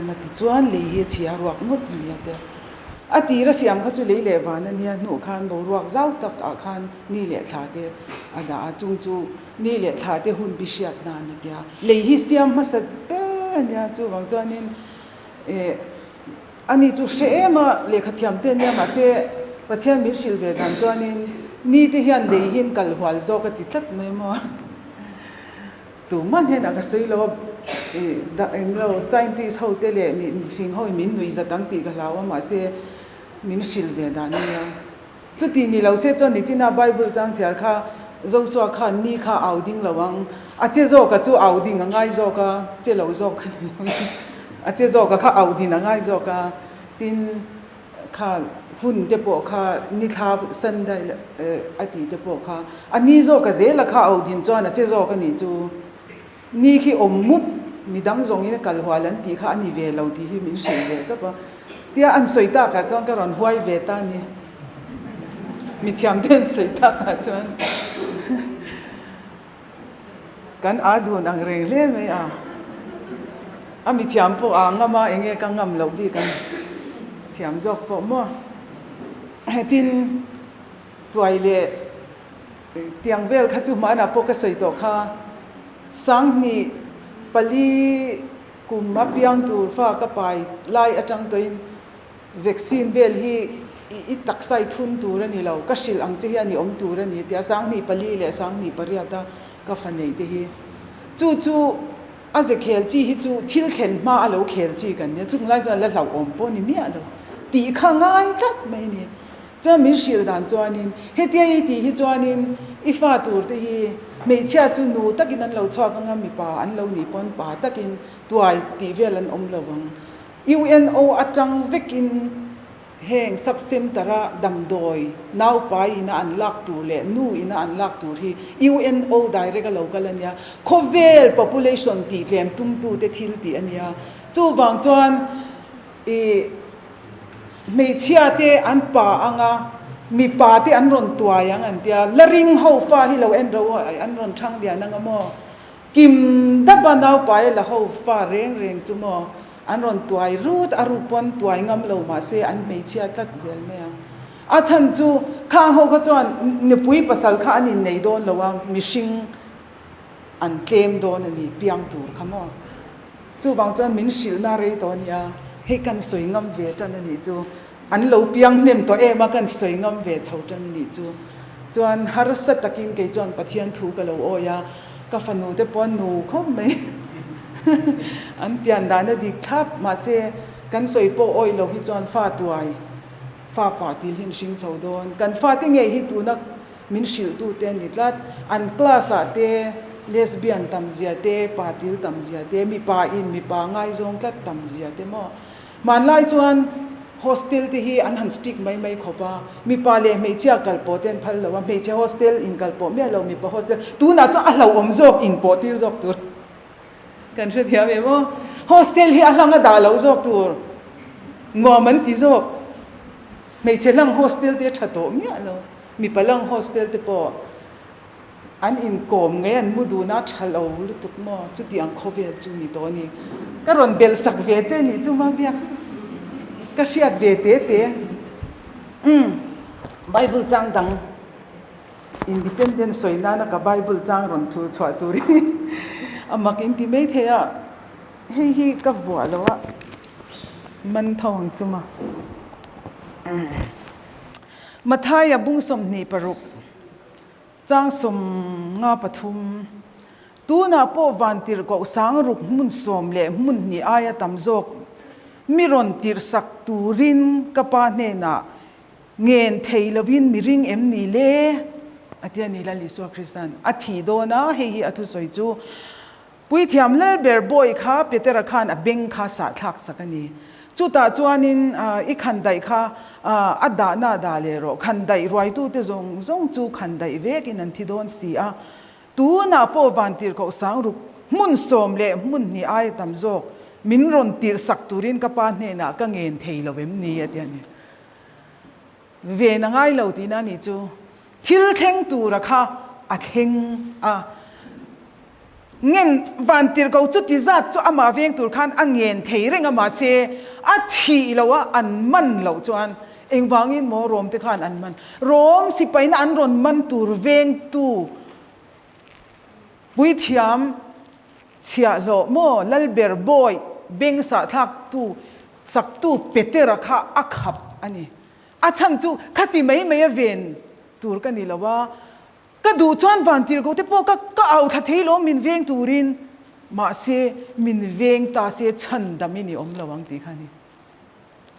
siam a tichuan lei hi a chhia ruak ngawt a nia te. A tir a siam kha chu lei leh van a nia hnuh khan boruak zau tak ah khan ni leh thla te a dah a chung chu ni leh thla te hun bi hriat nan a tia. Lei hi siam hmasa ber a nia chuvang chuanin eh Ani chu hre em a, lehkha thiam te ania mahse Pathian min hrilh ve dan chuanin ni te hian lei hi an kal hual zawk a ti tlat mai maw. Tumah hnenah ka sawi lo a, ih dah eng lo scientist ho te leh mi mifing ho in min nuih zat ang tih ka hlau a mahse min hrilh ve dan ania. Chuti ni lo se chuan nichina Bible chang chhiar kha Joshua khan ni kha au ding lo ang, a che zawka chu au ding a ngai zawk a, che lo zawk kha ni lo a che zawka kha au din a ngai zawk a, tin kha hun te pawh kha ni thla Sunday a tih te pawh kha a ni zawka zela kha au din chuan a che zawk a nih chu. Ni khi awm mup, midang zawngin a kal hual an tih kha a ni ve lo tih hi min hrilh ve tawp a. Tia an sawi takah chuan ka rawn huai ve ta a ni. Mithiam te an sawi takah chuan kan aa dun ang reng hle mai a. A mithiam pawh aa ngam a, enge ka ngam loh bik ang thiam zawk pawh maw. Tin, tuai leh. Tiang vel kha chu hmanah pawh ka sawi tawh kha, Sanghnih pali kum a piang tur fa ka pai lai atang tawhin vaccine vel hi i taksa i thun tur a ni lo, ka hrilh ang che hian i awm tur a ni tia Sanghnih pali leh Sanghnih pariat a ka fa neih te hi. Chu chu a ze khel chi hi chu thil thlen hma a lo khel chi kan nia, chung lai chuan la hlauhawm pawh ni miah lo tih kha ngai tlat mai a ni. Chuan min hrilh dan chuanin, hetia i tih hi chuanin i fa tur te hi hmeichhia chu nu takin an lo chhuak anga mipa an lo nih pawn pa takin tuai tih vel an awm lo ang. UNO atang vekin heng sub center a damdawi naupai ina an lak tur leh nu ina an lak tur hi UNO direct a lo kal a nia. Khawvel population tih tlem tumtu te thil tih a nia. Chuvang chuan i. Hmeichhia te an pa ang a, mipa te an rawn tuai ang an tia, la ring ho fa hi lo en ro an rawn thang lian ang a maw? Kim dapa naupai la ho fa reng reng chu maw an rawn tuai rut a ruk pawn tuai ngam lo mahse an hmeichhia tlat zel mai ang. A chhan chu khang ho kha chuan nupui pasal kha an innei dawn lo a, mihring an tlem dawn a ni piang tur kha maw? Chuvang chuan min hrilhna rei tawh a nia, hei kan sawi ngam ve tan a nih chu. An lo piang hnem tawh em a, kan sawi ngam ve chho tan a nih chu. Chuan harsa takin kei chuan Pathian thu ka lo awi a, ka fanu te pawh an nu khawp mai. An pian dan a dik thlap, mahse kan sawi pawh awi lo hi chuan fa tuai, fa pah til hi an hring chho dawn. Kan fate ngei hi tuna Min hrilhtute an ni tlat. An class ah te lesbian tam zia te, pa til tam zia te, mipa in mipa ngaizawng tlat tam zia te maw. Hmanlai chuan hostel te hi an han strict mai mai khawp a, mipa leh hmeichhia kal pawh te an phal lo a, hmeichhe hostel in kal pawh miah lo mipa hostel, tunah chuan a hlauhawm zawk in pawh tir zawk tur kan hrethiam em aw. Hostel hi a hlang a dah loh zawk tur nuam an ti zawk. Hmeichhe hlang hostel te a tha tawh miah lo. Mipa lang hostel te pawh an inkawm ngei an mu dun a tha lo lutuk maw chuti ang khawvel chu ni tawh a ni. Ka rawn belh sak ve che nih chu Mabiak ka hriat ve te te. Umm Bible chang dang Independence sawi nana ka Bible chang rawn thur chhuah tur hi a mak in ti mai thei a hei hi ka vuah lo a man tho ang chu maw. Mathaia bung 26, chang 53, Tunah pawh van tirhkoh sang ruk hmun sawm leh hmun hnih aia tam zawk mi rawn tirhsak turin ka pa hnenah ngen thei lovin mi ring em ni le? A ti a ni, Lal Isua Krista'n a thih dawn a, hei hi a thusawi chu Puithiam Lalber bawi kha Petera khan a beng kha sahthlak sak a ni. Chutah chuanin i khandaih kha a dahna a dah leh rawh. Khandaih ruaitute zawng zawng chu khandaih vekin an thi dawn si a. Tunah pawh vantirhkoh sangruk hmun sawm leh hmun hnih aia tam zawk min rawn tirhsak turin ka pa hnenah ka ngen thei lo em ni a ti a ni. Ven a ngai lo tihna a nih chu. Thil thleng tura kha a thleng a. Ngen vantirhko chuti zat chu amah veng tur khan a ngen thei reng a mahse a thih loh a an man loh chuan engvangin maw Rom te khan an man? Rom sipaina an rawn man tur vengtu puithiam chhiahhlawh maw Lalber bawi beng sahthlaktu saktu Petera kha a khap a ni. A chhan chu khati mai mai a ven tur ka ni lo a, Ka duh chuan vantirhkoh te pawh ka ka au thla thei lo min veng turin, mahse min veng ta se chhan dam in i awm lo ang tih kha a ni.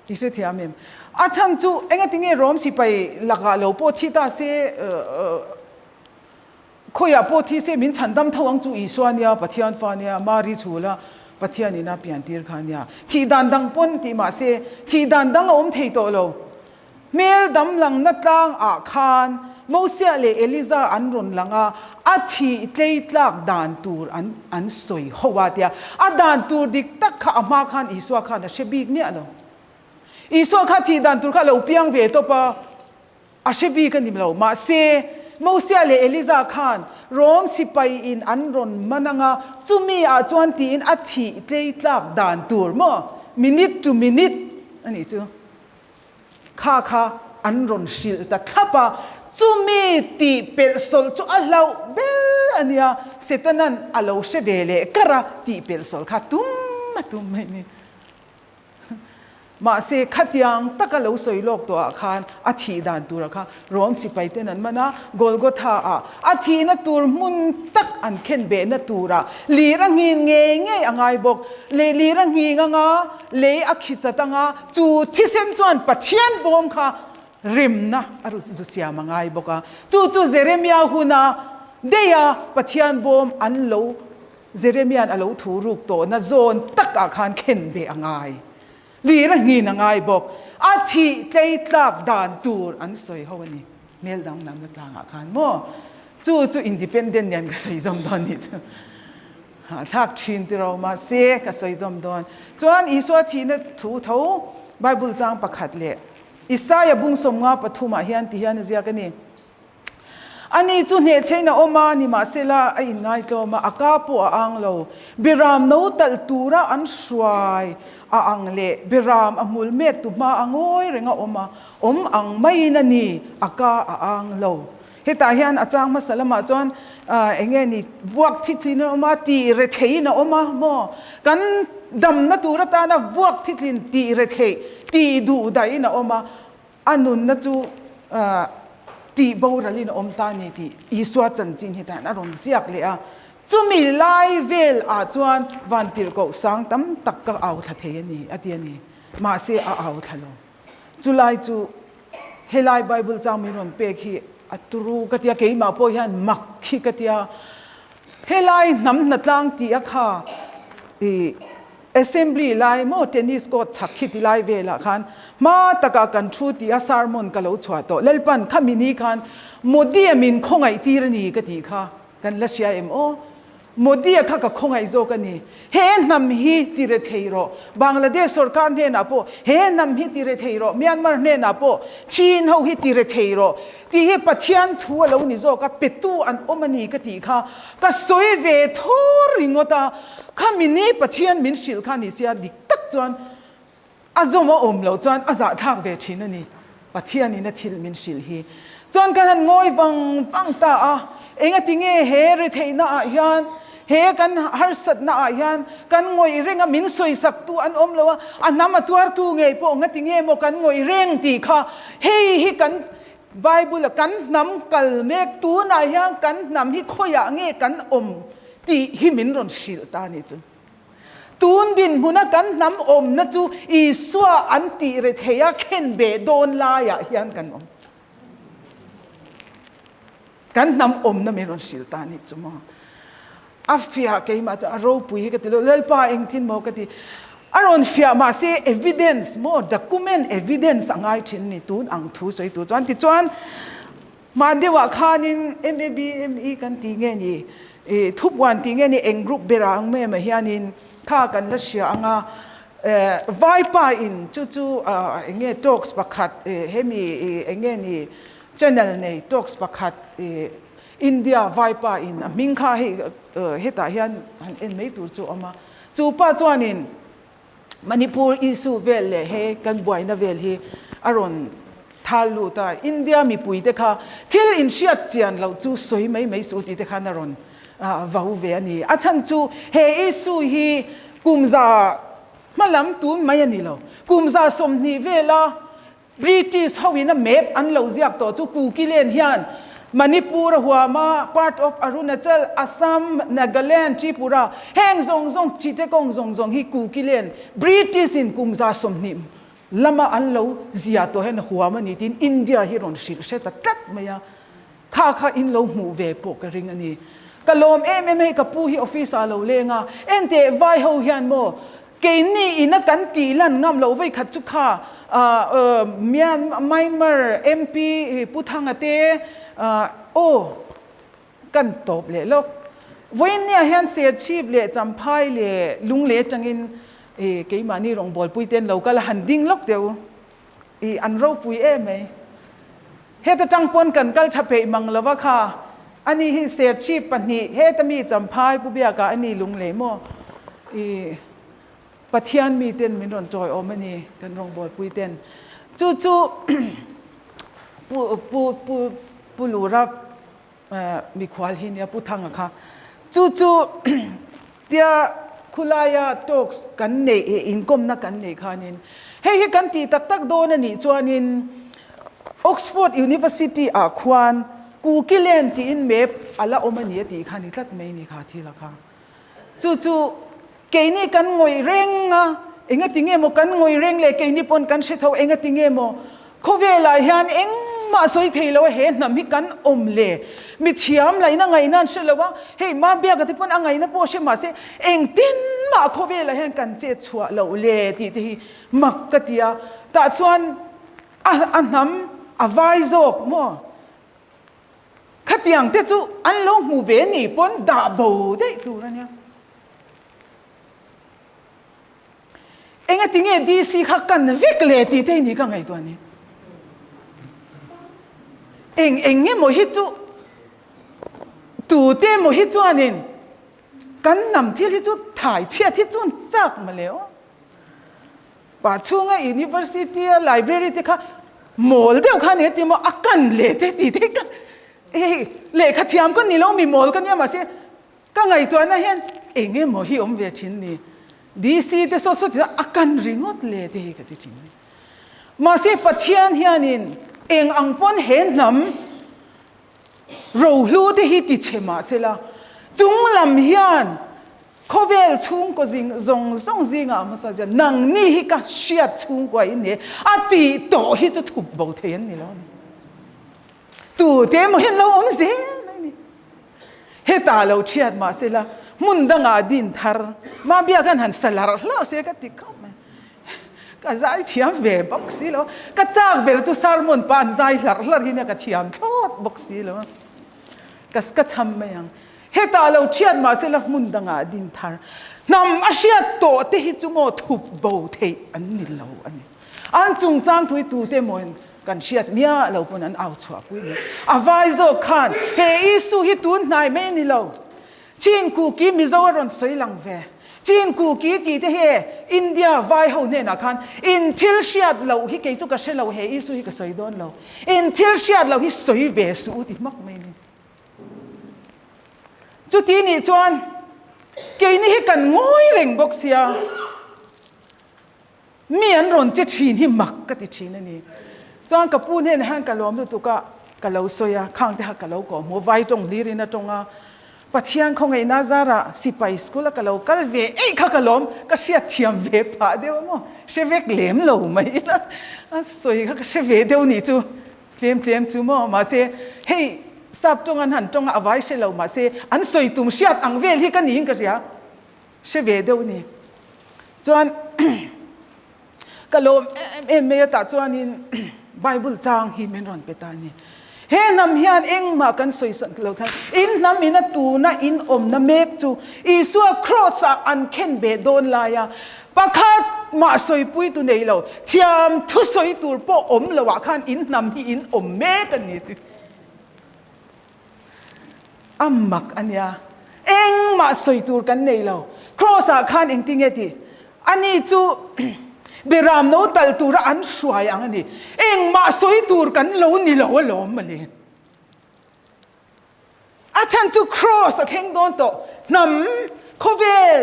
I hrethiam em? A chhan chu engatinge Rom sipai lakah lo pawh thi ta se khawiah pawh thi se min chhan dam tho ang chu Isua nia, Pathian fa nia, Mari chhula Pathian ina pian tir kha a nia. Thih dan dang pawn tih mahse thih dan dang a awm thei tawh lo. Hmel dam langna tlang ah khan Mosia leh Eliza an rawn lang a, a thih tlei tlak dan tur an an sawi ho a tia. A dan tur dik tak kha a hma khan Isua khan a hre bik miah lo. Isua kha thih dan tur kha a lo piang ve tawp a, a hre bik a ni lo. Mahse, Mosia leh Eliza khan Rom sipai in an rawn man ang a, chumi ah chuan tiin a thih tlei tlak dan tur maw? Minute to minute a nih chu. Kha kha an rawn hrilh ta thlap a, chumi tih pelh sawlh chu a hlauh ber a nia, Setana'n a lo hre ve leh kar a, tih pelh sawlh kha tum a tum mai ni. Mahse, khatiang taka lo sawi lawk tawhah khan a thih dan turah kha Rom sipai ten an man a, Golgotha-ah a thihna tur hmun tak an khen behna turah lir a nghin ngei ngei a ngai bawk. Lei lir a nghing anga lei a khi chat anga chu thisen chuan Pathian bawm kha remna a zu siam a ngai bawk a. Chu chu Jeremia huna deiha Pathian bawm an lo Jeremia'n a lo thu ruk tawhna zawn takah khan khen beh a ngai. Lir a nghin a ngai bawk. A thih tlei tlak dan tur an sawi ho a ni. Hmel danglamna tlangah khan maw? Chu chu independent nen ka sawi zawm dawn nih chu. Hahthlak thin tiro mahse ka sawi zawm dawn. Chuan Isua thihna thu tho Bible chang pakhat leh Isaia bung 53 ah hian ti hian a ziak a ni. Ani chu hnehchhein a awm a, nimahsela a inngaitlawm a, a ka pawh a ang lo. Biram no talh tura an hruai a ang leh biram a hmul met tu hma a ngawi reng a awm a, awm ang maiin a ni, a ka a ang lo. Hetah hian a chang hmasa lamah chuan eng nge ni vuak thitlin a awm a, tih retheiin a awm a maw? Kan damna tur atana vuak thitlin tih retheih, tih duh dahin a awm a, a nunna chu tih boralin a awm ta a ni tih Isua chanchin hetah hian a rawn ziak leh a. Chumi lai vel ah chuan vantirhkoh sang tam tak ka au thla thei a ni a ti a ni. Mahse a au thla lo. Chulai chu helai Bible chang min rawn pek hi a turu ka tia, keimah pawh hian mak hi ka tia. Helai hnam hnatlang tih a kha i Assembly lai maw tennis court chhak khi ti lai velah khan hma takah kan thu tih a sermon ka lo chhuah tawh. Lalpan khami ni khan Modi-a min khawngaih tir a ni ka tih kha kan la hria em aw? Modi-a kha ka khawngaih zawk a ni. He hnam hi ti re thei rawh. Bangladesh sorkar hnenah pawh he hnam hi ti re thei rawh. Myanmar hnenah pawh Chin ho hi ti re thei rawh. Tih hi Pathian thu a lo ni zawk a, petu an awm a ni ka tih kha ka sawi ve thur ringawt a. Khami ni Pathian min hrilh kha ni sia dik tak chuan A zawm a awm loh chuan a zahthlak ve thin a ni, Pathianin a thil min hrilh hi. Chuan kan han ngawi vang vang ta a, engati nge he retheihna ah hian, he kan harsatna ah hian kan ngawih reng a, min sawisaktu an awm lo a, a hnam a tuartu ngei pawh ngati nge maw kan ngawih reng tih kha hei hi kan Bible a kan hnam kal mek tunah hian kan hnam hi khawiah nge kan awm tih hi min rawn hrilh ta a nih chu. Tun dinhmuna kan hnam awmna chu Isua an tih re thei a khen beh dawn laiah hian kan awm. Kan hnam awmna min rawn hrilh ta nih chu maw. A fiah keimah chu a ropui hi ka ti lo, Lalpa engtin maw ka ti. A rawn fiah mahse evidence maw document evidence a ngai thin ni tun ang thu sawi tur chuan. Tichuan Hma deuhah khanin MABME kan tih nge ni, ih thupuan tih nge ni eng group berah ang em ah hianin kha kan la hria ang a, Vaipa in chu chu eng nge talks pakhat hemi eng nge ni channel nei talks pakhat ih. India vaipa in a hming kha hei hetah hian han en mai tur chu a awm a. Chu pa chuanin Manipur issue vel leh he kan buaina vel hi a rawn thal lut a, India mipui te kha thil inhriat chian loh chu sawi mai mai suh tih te khan a rawn vau ve a ni. A chhan chu he issue hi kum za hma lam tun mai a ni lo, kum za 20 vela British ho in a map an lo ziak tawh chu Kukiland hian Manipur a huam a, part of Arunachal, Assam, Nagaland, Tripura heng zawng zawng Chittagong zawng zawng hi Kukiland British in kum 20 lama an lo zia tawh hian a huam a ni tiin India hi rawn hrilh hre ta tlat mai a, kha kha in lo hmuh ve pawh ka ring a ni. Ka lawm em em hei ka pu hi office ah a lo leng a, enteh vai ho hian maw Keini ina kan tih lan ngam loh vei khat chu kha Myanmar MP Pu Thanga te aw kan tawp leh lawk. Vawiinniah hian Serchhip leh Champhai leh Lunglei atangin keimahni rawngbawlpui te an lo kal a, han ding lawk deuh. I an ropui em mai. Heta tang pawn kan kal tha peih mang lova kha. Ani hi Serchhip pahnih heta mi Champhai Pu Biaka ani Lunglei maw i Pathian mi ten min rawn tawi awm ani kan rawngbawlpui ten. Chu chu Pu Pu Pu Pu Lura mikhual hi nia Pu Thanga kha. Chu chu tia khulaia talks kan neih eh inkawmna kan neih khanin hei hi kan tih tak tak dawn a nih chuanin Oxford University ah khuan Kukiland tiin map a la awm a ni a tih kha ni tlat mai ni kha thil a kha. Chu chu keini kan ngawih reng a, engati nge maw kan ngawih reng leh keini pawn kan hre tho engati nge maw khawvelah hian engmah sawi thei lo a he hnam hi kan awm le mithiam laihna ngaihna an hre lo a, hei Mabiaka te pawn a ngaihna pawh hre mahse engtin mah khawvelah hian kan chet chhuah loh le tih te hi mak ka ti a, tah chuan a a hnam a vai zawk maw. Khatiang te chu an lo hmu ve ni pawn dah bo daih tur a nia. Engati nge DC kha kan vek le tih te ni ka ngaihtuah ni. Eng eng nge maw hi chu tu te maw hi chuanin kan hnam thil hi chu thai chhiat hi chuan chak mawle aw. Pa chhunga university a library te kha mawl deuh kha nia ti maw a kan leh te ti te ka hei lehkha thiam ka ni lo mi mawl ka nia mahse ka ngaihtuahna hian eng emaw hi awm ve thin ni DC te saw saw ti a kan ringawt le te hi ka ti thin ni mahse Pathian hianin eng ang pawn he hnam rohlu te hi ti chhe mahsela chunglam hian Khawvel chhungkaw zing zawng zawng zingah hmasa zia nangni hi ka hriat chhungkua in ni a tih tawh hi chu thup bo thei an ni lo a ni. Tute emaw hian lo awm zel mai ni. Hetah lo thiat mahsela hmun dangah din thar Mabia khan han sa larh hlarh se ka ti khawp mai. Ka zai thiam ve bawk si lo. Ka chak ber chu sermon pa an zai hlarh hlarh hi nia ka thiam thlawt bawk si lo a. Ka ka cham mai ang. Hetah lo thiat mahsela hmun dangah din thar. Hnam a hriat tawh te hi chu maw thup bo theih an ni lo a ni. An chungchang thui tute mawin kan hriat miah lo pawn an au chhuah pui mai. A vai zawk khan he issue hi tun hnai mai a ni lo. Chin Kuki Mizo a rawn sawi lang ve. Chin Kuki tih te hi India vai ho hnenah khan in thil hriat loh hi kei chu ka hre lo he issue hi ka sawi dawn lo. In thil hriat loh hi sawi ve suh u ti hmak mai a ni. Chuti nih chuan keini hi kan ngawi reng bawk sia, mi an rawn che thin hi mak ka ti thin a ni. Chuan ka pu hnenah hian ka lawm lutuk a, ka lo sawi a, khang te kha ka lo kawh hmu a, vai tawng hlir in a tawng a, Pathian khawngaihna zarah sipai school a ka lo kal ve eih kha ka lawm, ka hriat thiam ve phah deuh a maw, hre vek lem lo mai ila, a sawi kha ka hre ve deuh nih chu. Tlem tlem chu maw? Mahse, hei sap tawng an han tawng a, a vai hre lo mahse an sawi tum hriat ang vel hi ka niin ka hria. Hre ve deuh ni. Chuan ka lawm em em mai a tah chuanin Bible chang hi min rawn pe ta a ni. He hnam hian engmah kan sawi sak lo thang. In hnam ina tuna in awmna mek chu Isua cross ah an khen ve dawn lai a, Pakhat mah sawipui tu nei lo, thiam thu sawi tur pawh awm lo ah khan in hnam hi in awm mek a ni ti. A mak a nia. Engmah sawi tur kan nei lo. Kraws ah khan engtin nge tih? Ani chu beram no tal tura an hruai ang a ni. Engmah sawi tur kan lo ni lo alawm mawle. A chhan chu Kraws a thleng dawn tawh. Hnam khawvel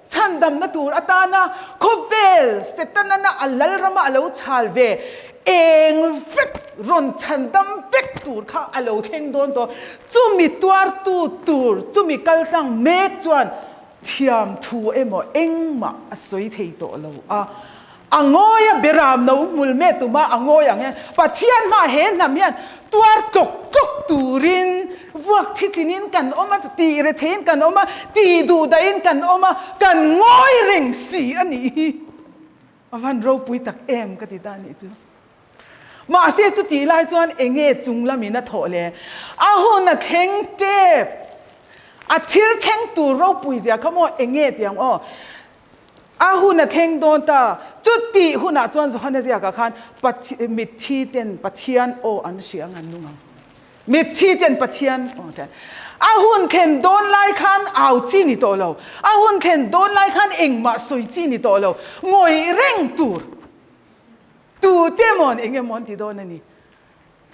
chhandamna tur atana khawvel Setanana a lalrama a lo chhal ve eng vek rawn chhandam vek tur kha a lo thleng dawn tawh. Chumi tuartu tur, chumi kaltlang mek chuan thiam thu emaw engmah a sawi thei tawh lo a. A ngawi a beram no hmul me tuma a ngawi ang hian Pathian hma he hnam hian tuar tlawk tlawk turin vuak thitlinin kan awm a, tih retheiin kan awm a, tih duh dahin kan awm a, kan ngawi reng si a nih hi. A van ropui tak em ka ti ta a nih chu. Mahse chutih lai chuan enge chung lamin a thawh le? A hun a thleng tep. A thil thleng tur ropui zia kha maw enge tiang aw. A hun a thleng dawn ta. Chutih hunah chuan Johana ziakah khan mitthi ten Pathian aw an hria ang an nung ang. Mitthi ten Pathian aw an hria. A hun thlen dawn lai khan au chi ni tawh lo. A hun thlen dawn lai khan engmah sawi chi ni tawh lo. Ngawih reng tur. Tute mawn eng emaw an ti dawn a ni.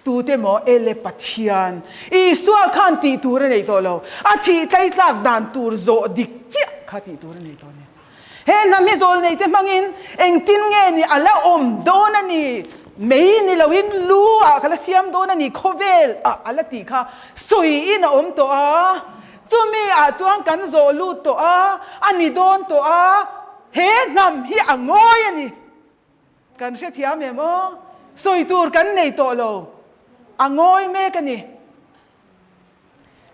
Tute maw ele Pathian Isua khan tih tur a nei tawh lo. A thih tlaitlak dan tur zawh dik chiah kha tih tur a nei tawh a ni. He hnam hi zawl neite hmangin engtin nge ni a la awm dawn a ni, mei ni loin lu ah ka la siam dawn a ni, khawvel ah a la tih kha sawiin a awm tawh a. Chumi ah chuan kan zawh lut tawh a, a ni dawn tawh a, he hnam hi a ngawi a ni. Kan hrethiam em aw? Sawi tur kan nei tawh lo. A ngawi mek a ni.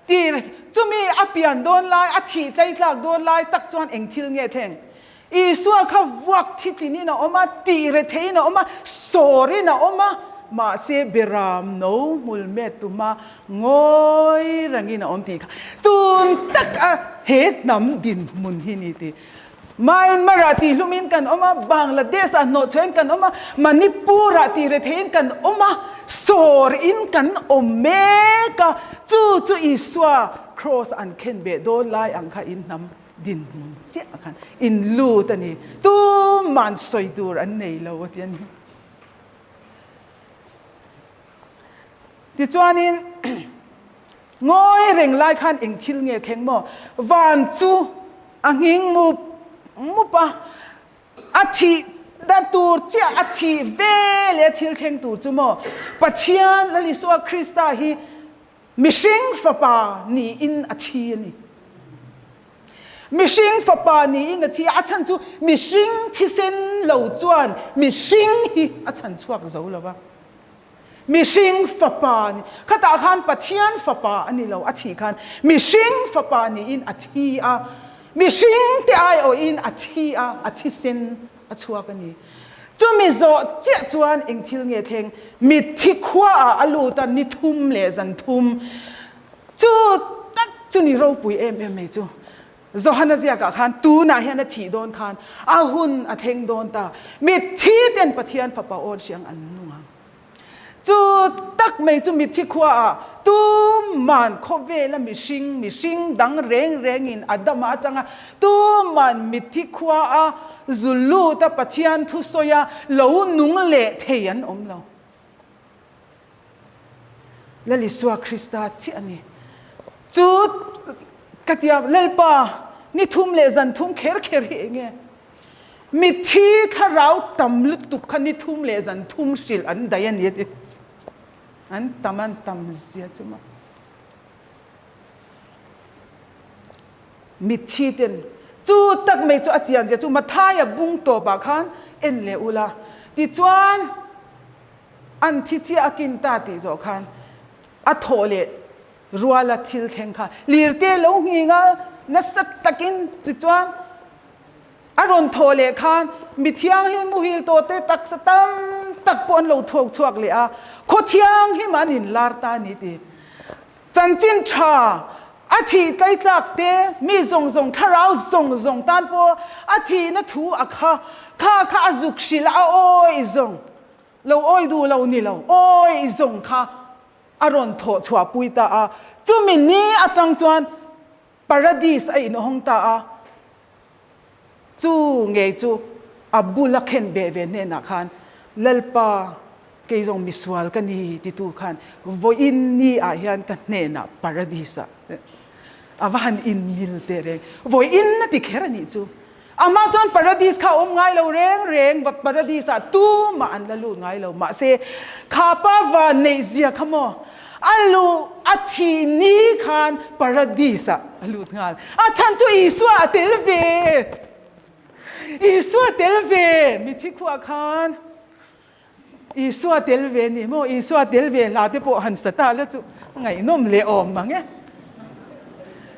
Tir, chumi a pian dawn lai, a thih tlaitlak dawn lai tak chuan eng thil nge thleng? Isua kha vuak thitlinin a awm a, tih retheiin a awm a, sawrin a awm a, mahse beram no hmul met tuma ngawi rangin a awm tih kha tun tak a he hnam dinhmun hi ni tih Myanmar-ah tihlumin kan awm a, Bangladesh-ah hnawhchhuahin kan awm a, Manipur-ah tihretheiin kan awm a, sawrin kan awm mek a, chu chu Isua kraws an khenbeh dawn lai ang kha in hnam dinhmun chiah khan in lut a ni. Tuman sawi tur an nei lo a ti a ni. Tichuanin Ngawi reng lai khan eng thil nge thleng maw? Van chu a nghing mup mup a, a thih dan tur chiah a thih ve leh a thil thleng tur chu maw? Pathian Lal Isua Krista hi mihring fapa niin a thi a ni. Mihring fapa niin a thi a, a chhan chu mihring thisen lo chuan mihring hi a chhan chhuak zo lo va. Mihring fapa ni, khatah khan Pathian fapa a ni lo, a thih khan mihring fapa niin a thi a, mihring te aiawhin a thi a, a thisen a chhuak a ni. Chumi zawh chiah chuan eng thil nge thleng? Mitthi khuaah a lut a, ni thum leh zan thum. Chu tak chu ni ropui em em mai chu. Johana ziakah khan tunah hian a thih dawn khan a hun a thleng dawn ta. Mitthi ten Pathian fapa awn hriang an nung ang. Chu tak mai chu mitthi khuaah tuman khawvela mihring, mihring dang reng rengin Adama atanga tuman mitthi khuaa zu luta Pathian thusawia lo nung leh thei an awm lo. Lal Isua Krista chiah a ni. Chu ka tia Lalpa ni thum leh zan thum kher kher hi eng nge? Mitthi thlarau tam lutuk kha ni thum leh zan thum hrilh an daih a ni a ti. An tam an tam zia chu maw. Mitthi ten chu tak mai chu a chian zia chu Mathaia bung tawpah khan en leh ula. Tichuan An thi chiah a kin ta tih zawh khan a thawh leh ruala thil thleng kha lirte lo nghing a, nasa takin tichuan a rawn thawh leh khan mi thianghlim muhil tawh te taksa tam tak pawh an lo thawk chhuak leh a, khaw thianghlim an inlar ta a ni tih. Chanchin tha a thih tlaitlak te, mi zawng zawng thlarau zawng zawng tan pawh a thihna thu a kha, kha kha a zuk hrilh a awi zawng. Lo awi duh lo ni lo, awi zawng kha. A rawn thawh chhuahpui ta a. Chumi ni atang chuan Paradis a inhawng ta a. Chu ngei chu a bula khen beh ve hnenah khan, Lalpa, kei zawng misual ka ni titu khan vawiin ni ah hian ka hnenah Paradis ah a va han inmil teh reng. Vawiin a ti kher a nih chu. Amah chuan Paradis kha a awm ngai lo reng reng, Paradis ah tumah an la lut ngai lo. Mahse, kha pa van neih zia kha maw? A luh a thih ni khan Paradis ah a lut nghal. A chhan chu Isua a tel ve. Isua tel ve mithi khuah khan Isua tel ve ni maw? Isua tel ve hla te pawh han sa ta la chu ngaihnawm leh awm mang e.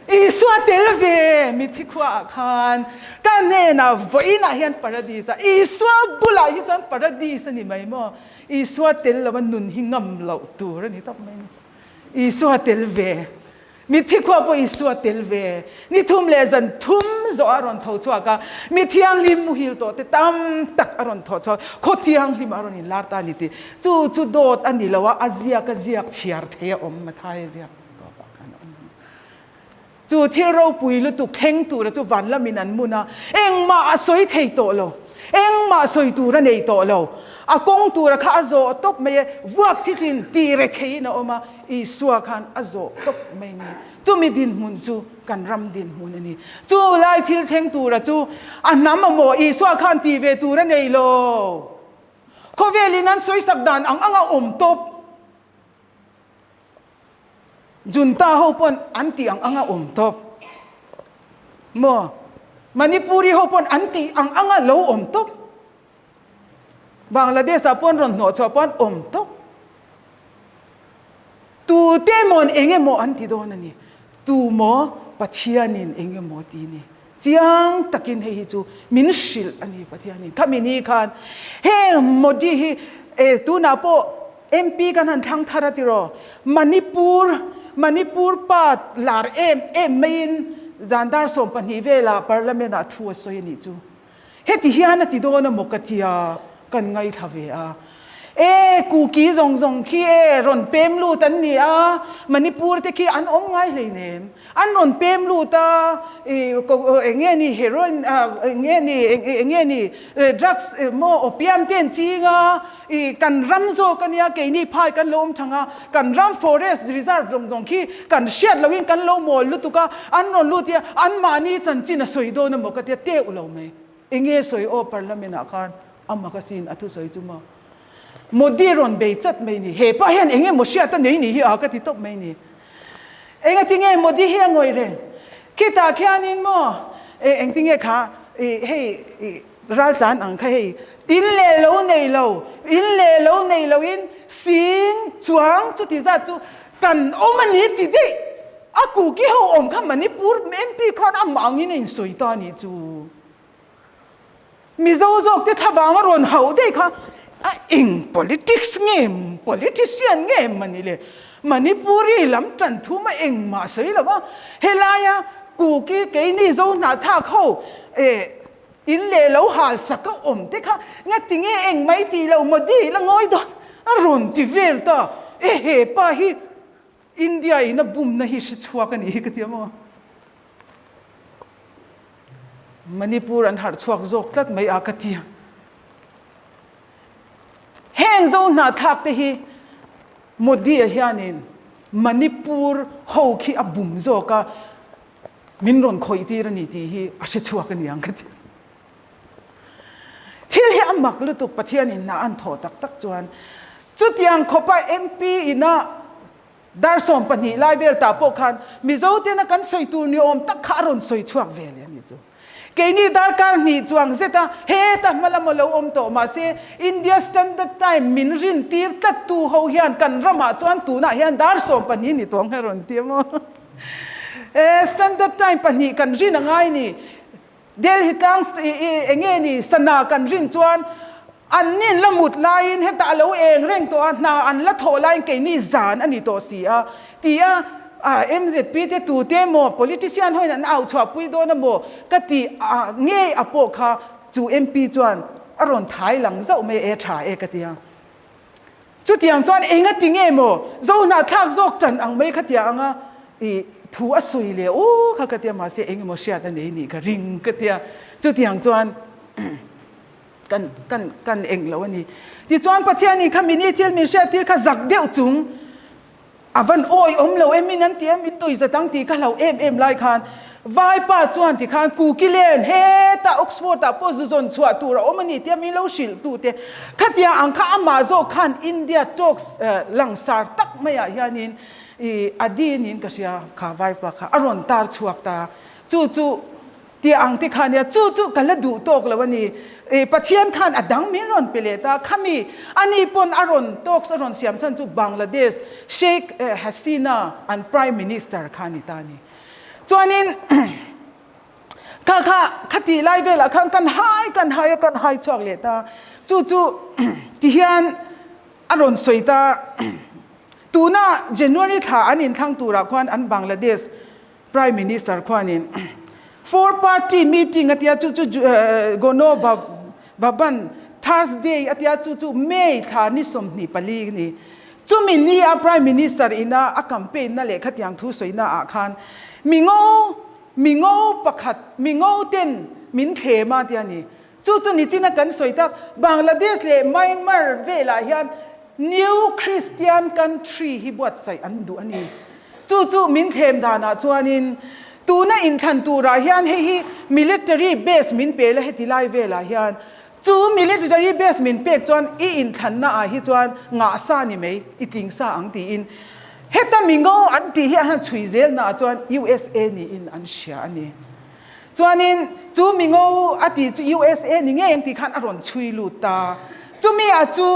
Isua tel ve mithi khuaah khan ka hnenah vawiinah hian Paradis ah Isua bulah hi chuan Paradis a ni mai maw? Isua tel lova nun hi ngam loh tur a ni tawp mai ni. Isua tel ve. Mitthi khua pawh Isua tel ve. Ni thum leh zan thum zawh a rawn tho chhuak a, mi thianghlim muhil tawh te tam tak a rawn tho chhuak, khaw thianghlim a rawn inlar ta a ni tih. Chu chu dawt a ni lo a, a ziak a ziak chhiar thei a awm, Mathaia ziak tawpah khan a awm a ni. Chu thil ropui lutuk thleng tura chu van lamin an mun a, engmah a sawi thei tawh lo, engmah sawi tur a nei tawh lo. A kawng tura kha a zawh tawp mai e, vuak thitlin tih re theiin a awm a, Isua khan a zawh tawp mai ni. Chumi dinhmun chu kan ram dinhmun a ni. Chu lai thil thleng tura chu a hnam a maw Isua khan tih ve tur a nei lo. Khawvelin an sawisak dan ang anga awm tawp. Junta ho pawn an tih ang anga awm tawp maw? Manipuri ho pawn an tih ang anga lo awm tawp. Bangladesh ah pawn rawn hnawh chhuah pawn awm tawp. Tute mawn eng emaw an ti dawn a ni. Tu maw Pathianin eng emaw ti ni. Chiang takin hei hi chu min hrilh a ni Pathianin. Khami ni khan heng Modi hi e tunah pawh MP kan han thlang thar a tiraw Manipur Manipur pa lar em em maiin zan dar 12 velah Parliament ah thu a sawi a nih chu. Heti hian a ti dawn a maw ka tia kan ngaithla ve a. E, Kuki zawng zawng khi e, rawn pem lut an ni a, Manipur te khi an awm ngai hleinem. An rawn pem lut a, i eng nge ni heroin, eng nge ni, eng nge ni drugs maw opium te an ching a, i kan ram zawk a nia, keini phai kan lo awm thang a, kan ram forest reserve zawng zawng khi kan hriat lohin kan lo mawl lutuk a, an rawn lut i anmahni chanchin a sawi dawn a maw ka tia teuh lo mai. Enge sawi aw parliament ah khan a magazine a thusawi chu maw Modi rawn bei chat mai ni he pa hian enge maw hriat a nei ni hi a ka ti tawp mai ni enga tinge Modi hi a ngawi reng khitah khianin maw e engtinge kha i hei i raltlan ang kha hei in leh lo nei lo in leh lo nei lo in sing chuang chuti zat chu kan awm a ni ti daih A kuki ho awm kha Manipur MP khan amah angin a insawi ta a nih chu. Mizo zawk te thlavang a rawn hauh daih kha a eng politics nge politician nge mani le Manipuri lam tan thum a engmah sawi lo a helaia kuki keini zo hnahthlak ho eh in leh lo hal sak a awm te kha ngati nge engmai tih lo Modi la ngawi dawn a rawn ti vel ta e he pa hi India in a bumna hi hre chhuak a nih hi ka ti a maw? Manipur an harh chhuak zawk tlat mai a ka ti a. Heng zo hnahthlak te hi Modi-a hianin Manipur ho khi a bum zawk a, min rawn khawih tir a ni tih hi a hre chhuak a ni ang ka ti. Thil hi a mak lutuk Pathianin hna an thawh tak tak chuan chutiang khawpa MP ina dar 12 lai vel tah pawh khan Mizo tena kan sawi tur ni awm tak kha a rawn sawi chhuak ve leh a ni chu. Keini darkar hnih chuang zeta heta hma lama lo awm tawh mahse India Standard Time min rin tir tlat tu ho hian kan ramah chuan tunah hian dar 12 ni tawh ang a rawn ti a maw? E Standard Time pahnih kan rin a ngai ni. Delhi tlang eng nge ni sana kan rin chuan an nin la mut laiin hetah a lo eng reng tawh a, hna an la thawh laiin keini zan a ni tawh si a ti a, MZP te tute emaw politician hoin an au chhuah pui dawn emaw ka tih ngei a pawh kha chu MP chuan a rawn thai lang zauh mai e tha e ka ti a. Chutiang chuan engati nge maw Zohnahthlak zawk ṭan ang mai kha tia anga i thu a sawi leh aw kha ka tia mahse eng emaw hriat a nei nih ka ring ka tia. Chutiang chuan kan kan kan eng lo a ni. Tichuan Pathianin kha mini thil min hriattir kha zak deuh chung A van awi awm lo em in an ti a, min tui zat ang tih ka hlauh em em lai khan Vaipa chuan ti khan Kukilen hetah Oxford ah pawh zu zawn chhuah tur a awm a ni tia min lo hrilh tu te khatia ang kha amah zawk khan India talks langsar tak maiah hianin i a din in ka hria kha Vaipa kha a rawn tar chhuak ta chu chu Tih ang te kha nia, chu chu ka la duh tawk lo a ni. I Pathian khan a dang min rawn pe leh ta. Khami ani pawn a rawn talks a rawn siam chhan chu Bangladesh Sheikh Hasina an Prime Minister kha a ni ta a ni. Chuanin kha kha khatih lai velah khan kan hai kan hai a kan hai chhuak leh ta. Chu chu tihian a rawn sawi ta. Tuna January thla an inthlang turah khuan an Bangladesh Prime Minister khuanin four party meeting a tia chu chu Gono Bhaban Thursday a tia chu chu May thla ni 24 a ni. Chumi ni a Prime Minister ina a campaign na leh khatiang thu sawina ah khan mi ngo mi ngo pakhat mi ngo ten min thlem a tia ni. Chu chu nichina kan sawi tak Bangladesh leh Myanmar velah hian New Christian Country hi buatsaih an duh a ni. Chu chu min thlem danah chuanin tuna inthlan turah hian hei hi military base min pe la heti lai velah hian chu military base min pek chuan i inthlanna ah hi chuan ngah sa ni mai i tling sa ang tiin heta mingo an tih hi an han chhui zelnaah chuan USA niin an hria a ni. Chuanin chu mingo a tih chu USA ni ngei ang tih khan a rawn chhui lut ta. Chumi ah chu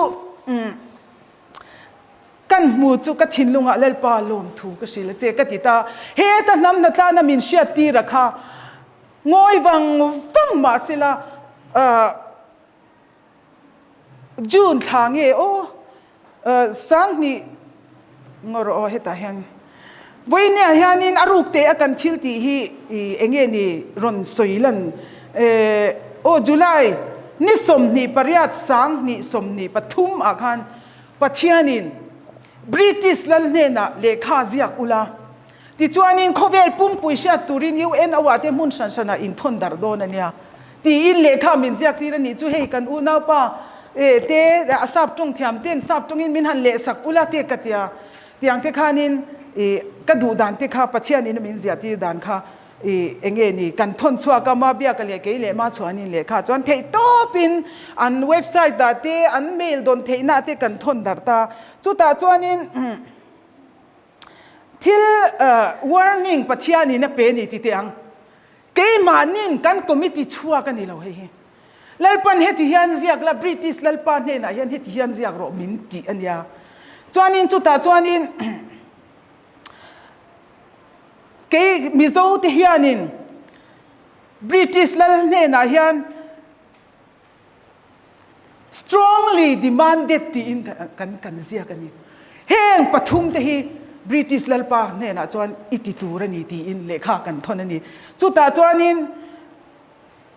kan hmu chu ka thinlungah Lalpa lawmthu ka hrilh a che ka ti ta. Heta hnam hnatlana min hriat tir a kha ngawi vang vang mahsela June thla nge aw 2000 ngaw rawh aw hetah hian vawinia hianin a ruk teh a kan thil tih hi eng nge ni rawn sawi lan aw July ni 28 2023 ah khan Pathianin British lal hnenah lehkha ziak ula Tichuanin khawvel pumpui hriat turin UNO ah te hmun hran hranah inthawn darh dawn a nia tiin lehkha min ziak tir a nih chu hei kan unaupa te a sap tawng thiam ten sap tawngin min han lehsak ula te ka tia tiang te khanin ka duh dan te kha Pathianin a min ziah tir dan kha enge ni kan thawn chhuak a ma biaka leh kei leh ma chhuanin lehkha chuan theih tawpin an website ah te an mail dawn theihna te kan thawn darh ta chutah chuanin Thil warning Pathianin a pe a ni ti teh ang. Keimahnin kan committee chhuak a ni lo hei hi. Lalpan heti hian ziak la, British Lalpa hnenah hian heti hian ziak rawh min tih a nia. Chuanin chutah chuanin kei Mizo te hianin British Lal hnenah hian Strongly demanded tiin kan kan ziak a ni. Heng pathum te hi British Lalpa hnenah chuan i ti tur a ni tiin lehkha kan thawn a ni. Chutah chuanin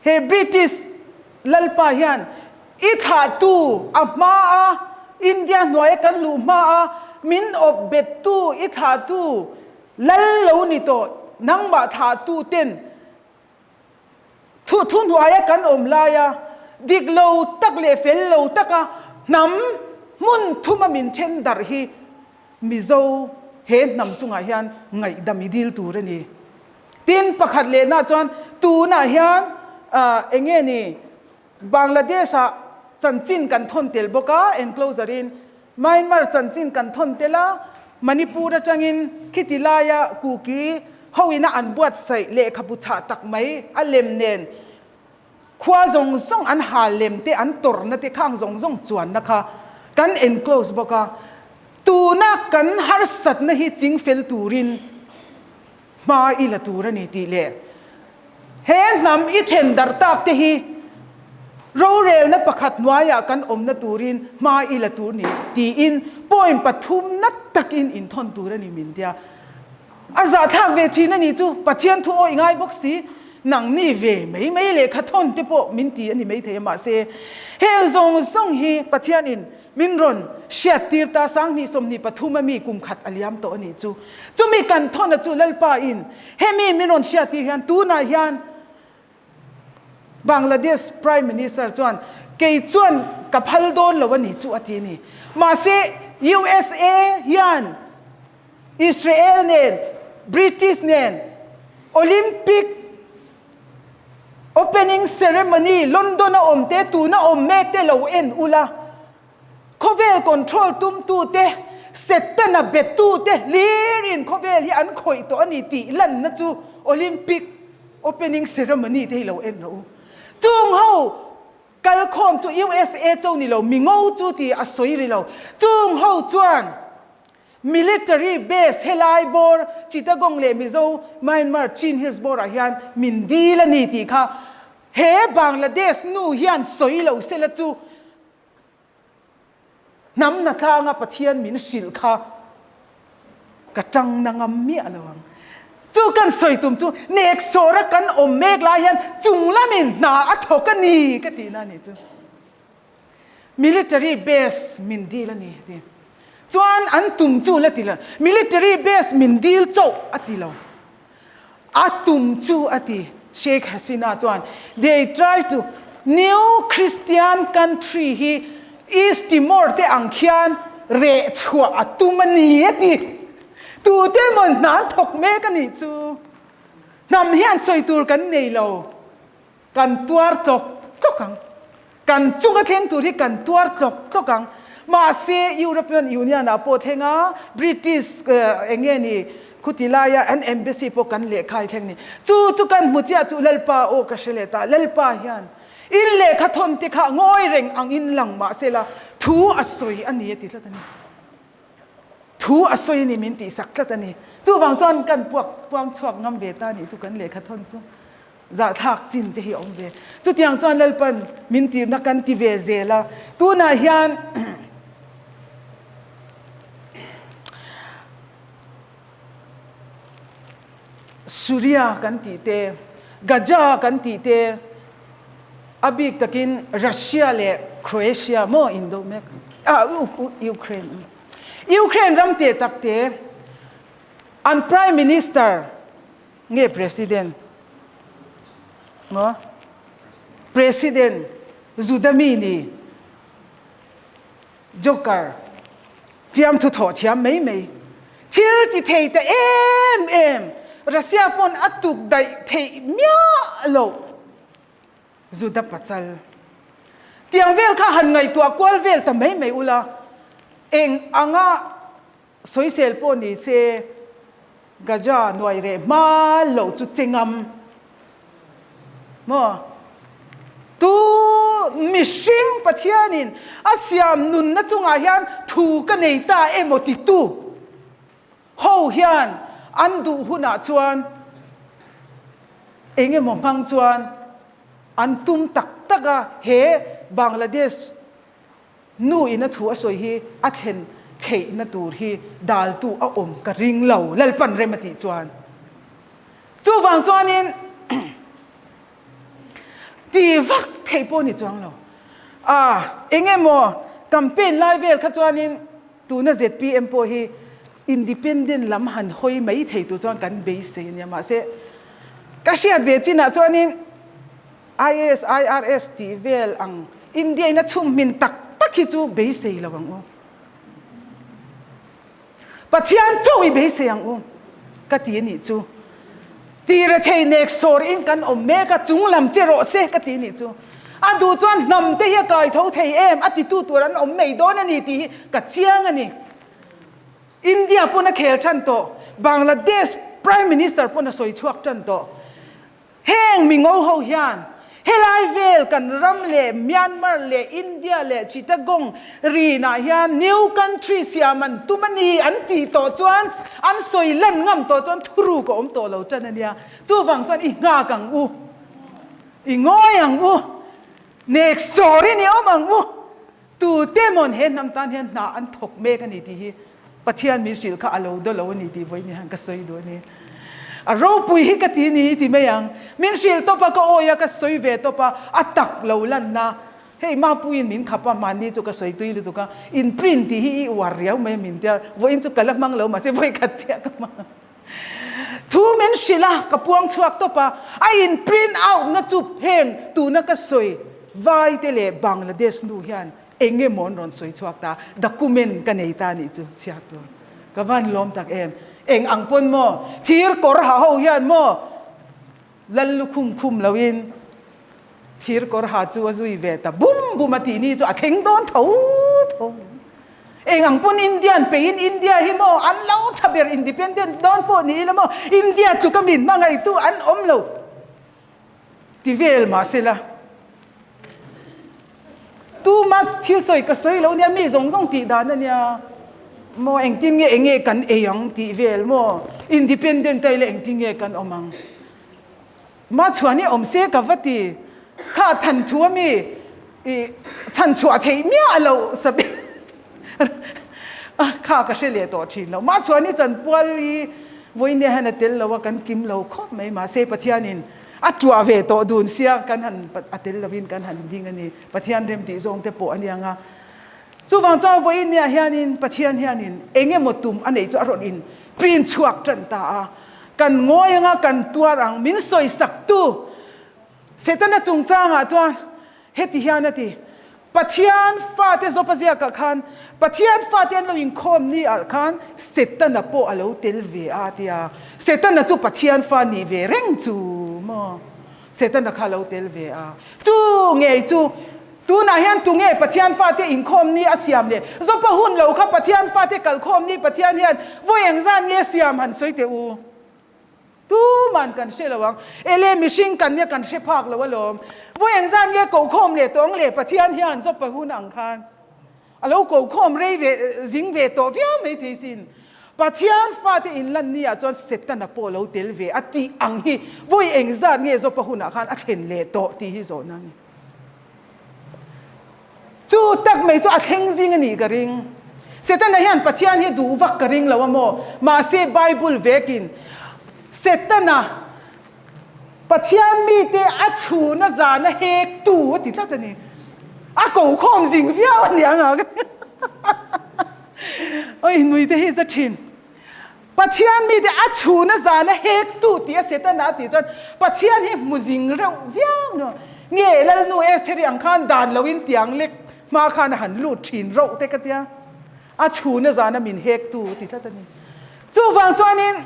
he British Lalpa hian i thlahtu a hmaa India hnuaia kan luh hmaa min awp bettu i thlahtu lal lo ni tawh nangmah thlahtu ten Thu thuhnuaia kan awm laia dik lo tak leh fel lo taka hnam hmun thuma min then darh hi Mizo he hnam chungah hian ngaihdam i dil tur a ni. Tin, pakhat lehna chuan tunah hian eng nge ni Bangladesh-ah chanchin kan thawn tel bawk a, enclosure-in Myanmar chanchin kan thawn tel a, Manipur atangin khiti laia Kuki hoina an buatsaih lehkhabu chhah tak mai a lem nen khua zawng zawng an hal lem te an tawrhna te khang zawng zawng chuanna kha kan enclose bawk a, tuna kan harsatna hi chingfel turin Hma i la tur a ni tih leh he hnam i then darh tak te hi rorelna pakhat hnuaiah kan awmna turin hma i la tur ni tiin point pathum na takin inthawn tur a ni min tia. A zahthlak ve thin a ni chu Pathian thu awih ngai bawk si nangni ve mai mai lehkha thawn te pawh min ti a ni maithei a mahse heng zawng zawng hi Pathianin. min rawn hriattir ta, 2023 a mi kum khat a liam tawh a nih chu. Chumi kan thawna chu Lalpa in hemi min rawn hriattir hian tunah hian Bangladesh Prime Minister chuan kei chuan ka phal dawn lo a nih chu a ti a ni. Mahse USA hian Israel nen British nen Olympic Opening ceremony London a awm te tuna awm mek te lo en ula, khawvel control tum tu te, Setana be tu te hlir in khawvel hi an khawih tawh a ni tih lanna chu Olympic opening ceremony te hi lo en rawh u. Chung ho kalkhawm chu USA cho ni lo, mingo chu ti a sawi ri lo. Chung ho chuan Military base helai bawr Chittagong leh Mizo Myanmar Chin Hills bawrah hian min dil a ni tih kha he Bangladesh nu hian sawi lo sela chu hnam hna tlanga Pathian min hrilh kha ka tang na ngam miah lo ang. Chu kan sawi tum chu neksawra kan awm mek lai hian chung lamin hna a thawk a ni ka tihna a nih chu. Military base min dil a ni a ti. Chuan an tum chu la ti lo. Military base min dil chauh a ti lo. A tum chu a ti. Sheikh Hasina chuan they try to new Christian country hi East Timor te ang khian reh chhuah a tum a ni a ti. Tute emaw hna an thawk mek a nih chu. Hnam hian sawi tur kan nei lo. Kan tuar tlawk tlawk ang. Kan chunga thleng tur hi kan tuar tlawk tlawk ang. Mahse, European Union ah pawh thleng a, British eng nge ni khuti laia an embassy pawh kan lehkha hi thleng ni. Chu chu kan hmu chiah chu Lalpa aw ka hre leh ta. Lalpa hian in lehkha thawn te kha ngawi reng ang in lang mahsela thu a sawi a ni a ti tlat a ni. Thu a sawi a ni min tihsak tlat a ni. Chuvang chuan kan puak puang chhuak ngam ve ta nih chu kan lehkha thawn chu. Zahthlak chin te hi a awm ve. Chutiang chuan Lalpan min tirna kan ti ve zel a. Tunah hian Suria kan tih te, Gaza kan tih te, a bik takin Russia leh Croatia maw indo mek ah Ukraine. Ukraine ram te tak te an Prime Minister Nge President? Maw? President Juda mi ni Joker fiamthu thawh thiam mai mai thil ti thei ta em em Russia pawn a tuk daih theih miah loh Juda pachal tiang vel kha han ngaihtuah kual vel ta mai mai ula eng anga Sawisel pawh ni se Gaza nuai reh hma loh chu che ngam maw? Tu mihring Pathianin a siam nunna chungah hian thu ka nei ta emaw titu ho hian an duh hunah chuan eng emaw hmang chuan an tum tak tak a he Bangladesh Nu in a thu a sawi hi a thlen theihna tur hi daltu a awm ka ring lo, Lalpan rem a tih chuan. Chuvang chuanin ti vak theih pawh ni chuang lo. A eng emaw campaign lai vel kha chuanin tuna zpm pawh hi independent lam han hawi mai thei tur chuan kan beisei a nia. Mahse ka hriat ve chinah chuanin IAS, IRS tih vel ang India in a chhum hmin tak tak hi chu beisei lo ang u. Pathian chauh i beisei ang u ka ti a nih chu. Ti rethei nek sawr in kan awm mek a, chung lam che rawh se ka ti a nih chu. A duh chuan hnam te hi a kai tho thei em a titu tur an awm mai dawn a ni tih hi ka chiang a ni. India pawn a khel tan tawh, Bangladesh Prime Minister pawn a sawi chhuak tan tawh. Heng mingo ho hian helai vel kan ram leh Myanmar leh India leh Chittagong rinah hian new country siam an tum a ni an tih tawh chuan an sawi lan ngam tawh chuan thuruk a awm tawh lo tan a nia. Chuvang chuan i nghak ang u, i ngawi ang u, nek sawrin i awm ang u. Tute mawn he hnam tan hian hna an thawk mek a ni tih hi Pathian min hrilh kha a lo daw lo a ni tih vawiin hian ka sawi duh a ni. A ropui hi ka ti ni i ti mai ang. Min hrilh tawp a, ka awi a, ka sawi ve tawp a, a tak lo lanna. Hei Mapuiin min khap a, mahni chu ka sawi tui lutuk a, in print tih hi i uar riau mai min tia, vawiin chu ka la hmang lo mahse vawi khat chiah ka hmang a. Thu min hrilh a, ka puang chhuak tawp a, a in print out na chu heng tuna ka sawi vai te leh Bangladesh nu hian eng emaw an rawn sawi chhuak ta, document ka nei ta nih chu chhiar tur. Ka van lawm tak em, eng ang pawn maw thir kawr ha ho hian maw Lal lukhum khum loin thir kawr ha chu a zui ve ta bum bum a tih ni chu a thleng dawn tho tho. Eng ang pawn Indian peiin India hi maw an lo tha ber independent dawn pawh ni ila maw India tluka min hmangaihtu an awm lo ti vel mahsela Tuma thil sawi ka sawi lo nia, mi zawng zawng tih dan a nia. Maw engtin nge enge kan ei ang tih vel maw? Independent a ila engtin nge kan awm ang? Ma chhuan hi awm se ka va ti. Kha than thu a mi i chhan chhuah theih miah loh sabi kha ka hre leh tawh thin lo. Ma chhuan hi chanpual hi vawinia hian a tel lo a, kan kim lo khawp mai. Mahse Pathianin A tuah ve tawh dun sia kan han a tel lovin kan han ding a ni. Pathian rem tih zawng te pawh a nia nga. Chuvang chuan vawiin nia hianin Pathian hianin eng emaw tum a neih chu a rawn in print chhuak tan ta a. Kan ngawi anga kan tuar ang min sawisak tu Setana chungchangah chuan heti hian a ti, Pathian fate Jopa ziakah khan Pathian fate an lo inkhawm ni ah khan Setana pawh a lo tel ve a tia. Setana chu Pathian fa nih ve reng chu maw? Setana kha a lo tel ve a. Chu ngei chu tunah hian tunge Pathian fate inkhawm ni a siam le? Jopa hun lo kha Pathian fate kalkhawm ni Pathian hian vawi engzan nge siam han sawi teh u. Tuman kan hre lo ang. Ele mihring kan nia kan hre phak lo alawm. Vawi engzat nge kokhawm leh tawng leh Pathian hian Jopa hun ang khan a lo kokhawm rei ve zing ve tawh viau mai thei sin. Pathian fate inlan ni ah chuan Setana pawh lo tel ve a tih ang hi vawi engzat nge Jopa hunah khan a thlen leh tawh tih hi zawhna a ni. Chu tak mai chu a thleng zing a nih ka ring. Setana hian Pathian hi duh vak ka ring lo a maw? Mahse Bible vekin Setana Pathian mite a chhun a zan a hek tu a ti tlat a ni. A ko khawm zing viau a ni ang a. Oi nuite hi za thin. Pathian mite a chhun a zan a hek tu tih a Setana a tih chuan Pathian hi hmu zing reuh viau no. Nge Lalnu Estheri ang khan dan loin tiang lek hma khan a han lut thin rauh te ka tia. A chhun a zan a min hek tu ti tlat a ni. Chuvang chuanin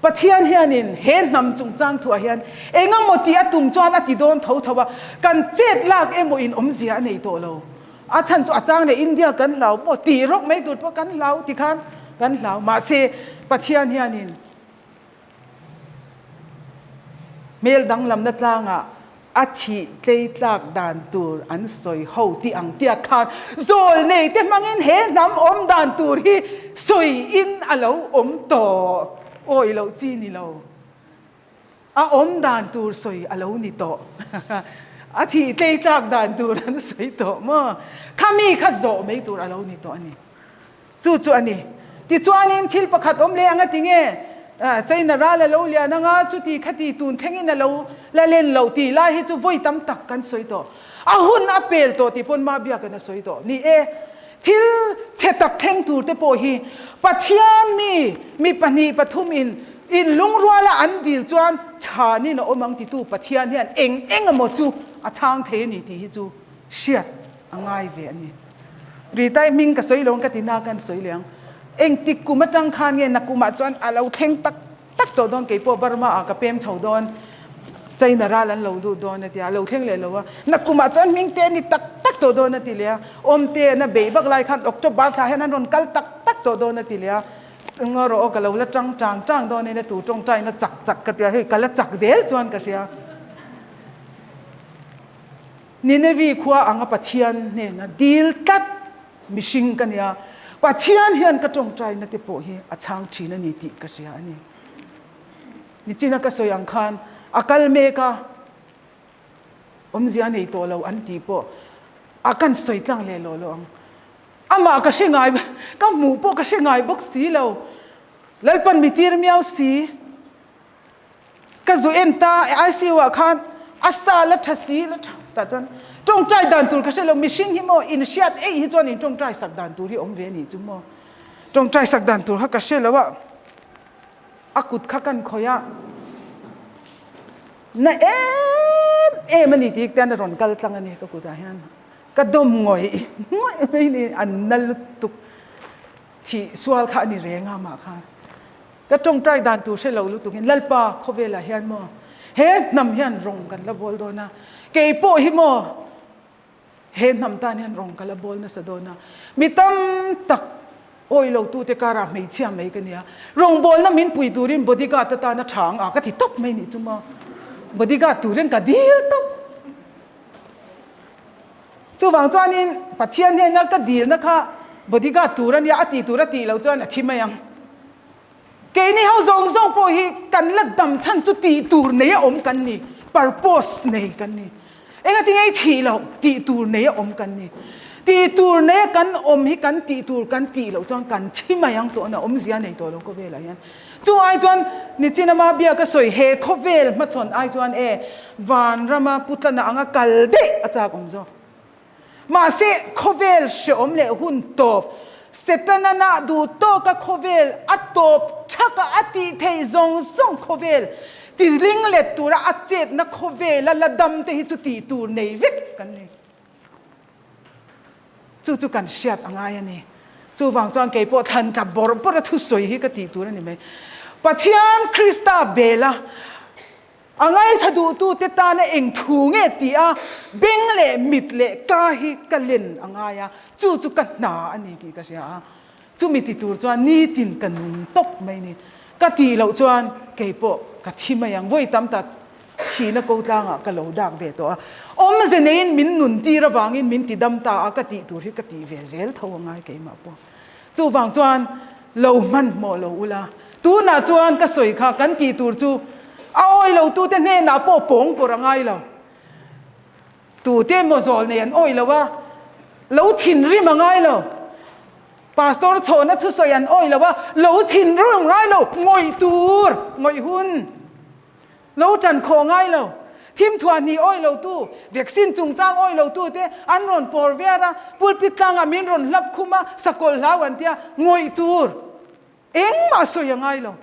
Pathian hianin he hnam chungchang thuah hian eng emaw tih a tum chuan a ti dawn tho tho a, kan chet lak emaw in awmzia a nei tawh lo. A chhan chu a chang leh India kan hlau maw tih rawk mai tur pawh kan hlau ti khan kan hlau. Mahse Pathian hianin hmel danglamna tlangah A thih tlei tlak dan tur an sawi ho tih ang tiat khan zawlnei te hmangin he hnam awm dan tur hi sawi in a lo awm tawh. Awi loh chi ni lo. A awm dan tur sawi a lo ni tawh. A thih tlei tlak dan tur an sawi tawh maw? Khami kha zawh mai tur a lo ni tawh a ni. Chu chu a ni. Tichuanin thil pakhat awm leh ang a ti nge? China ral a lo lian ang a, chuti khati tun thlengin a lo la len loh tih lai hi chu vawi tam tak kan sawi tawh. A hun a pel tawh tih pawn Mabiakan a sawi tawh. Ni e, thil chhe tak thleng tur te pawh hi Pathian mi, mi pahnih pathum in in lungruala an dil chuan chhanin a awm ang titu Pathian hian eng eng emaw chu a chhang thei a ni tih hi chu hriat a ngai ve a ni. Ritai hming ka sawi lo ang ka ti na kan sawi leh ang. Engtik kum atang khan nge nakumah chuan a lo thleng tak tak tawh dawn keipawh Burma ah ka pem chho dawn China ral an lo lut dawn a ti a, a lo thleng leh lo a. Nakumah chuan hming te a ni tak tak tawh dawn a ti leh a. Awmte an a beih vak lai khan October thla hian an rawn kal tak tak tawh dawn a ti leh a. Enga rawh aw ka lo la tang tang tang dawn in a tu tawngtaina chak chak ka ti a, hei ka la chak zel chuan ka hria. Ninevi khua anga Pathian hnena dil tlat mihring ka nia, Pathian hian ka tawngtaina te pawh hi a chhang thin a ni tih ka hria a ni. Nichina ka sawi ang khan a kal mek a, awmzia nei tawh lo an tih pawh a kan sawi tlang leh lawh lawh ang. Amah ka hre ngai, ka hmuh pawh ka hre ngai bawk si lo. Lalpan mi tir miau si. Ka zu en ta ICU ah khan. A sa la tha si la tha tah chuan tawngtai dan tur ka hre lo mihring hi maw in hriat eih hi chuan in tawngtai sak dan tur hi awm ve a nih chu maw tawngtai sak dan tur kha ka hre lo a a kut kha kan khawih a na em em a ni tih te a rawn kal tlang a ni ka kutah hian ka dawm ngawih ngawih mai ni an na lutuk thih sual kha a ni reng a mah khan. Ka tawngtai dan tur hre lo lutuk in Lalpa khawvelah hian maw he hnam hian rawng kan la bawl dawn a, kei pawh hi maw he hnam tan hian rawng ka la bawl nasa dawn a, mi tam tak awi lo tute karah hmeichhia mai ka nia, rawngbawlna min pui turin bodyguard atana tha ang a ka ti tawp mai nih chu maw, bodyguard turin ka dil tawp. Chuvang chuanin Pathian hnena ka dilna kha bodyguard tur a nia, a tih tur a tih loh chuan a thi mai ang. Keini ho zawng zawng pawh hi kan la dam chhan chu tih tur nei a awm kan ni, purpose nei kan ni. Engati ngei thih loh tih tur nei a awm kan ni. Tih tur nei a kan awm hi kan tih tur kan tih loh chuan kan thi mai ang tawh na awmzia nei tawh lo khawvelah hian. Chu ai chuan nichin ama bia ka sawi he khawvel hmachhawn ai chuan e vanrama putlana anga kal daih a chak awm zawk. Mahse khawvel hreawm leh hun tawp Setana nah duh tawka khawvel a tawp thaka a tih theih zawng zawng khawvel tiling let tura a chetna khawvela la dam te hi chu tih tur nei vek kan ni. Chu chu kan hriat a ngai a ni. Chuvang chuan kei pawh thlan tla bawrh bawrh a thusawi hi ka tih tur a ni mai. Pathian Krista bela a ngaithla duhtute tana eng thu nge tih a beng leh mit leh ka hi ka len a ngai a, chu chu ka hna a ni tih ka hria a. Chumi ti tur chuan nitin ka nung tawp mai ni. Ka tih loh chuan kei pawh ka thi mai ang. Vawi tam tak thihna ko tlangah ka lo dak ve tawh a. Awmze neiin min nun tir avangin min ti dam ta a, ka tih tur hi ka tih ve zel tho a ngai keimah pawh. Chuvang chuan lo hmanhmawh lo ula. Tunah chuan ka sawi kha kan tih tur chu a awi lo tute hnenah pawh pawng pawrh a ngai lo. Tute emaw zawl nei an awih lo a, lo thinrim a ngai lo. Pastor chhawna thusawi an awih lo a, lo thinrim ngai lo, ngawih tur, ngawih hun, lo tan khawh ngai lo. Thim thuah hnih awih lo tu, vaccine chungchang awih lo tu te an rawn pawr viar a, pulpit tlangah min rawn hlap khum a, sakawlh hlau an tia, ngawih tur, engmah sawi a ngai lo,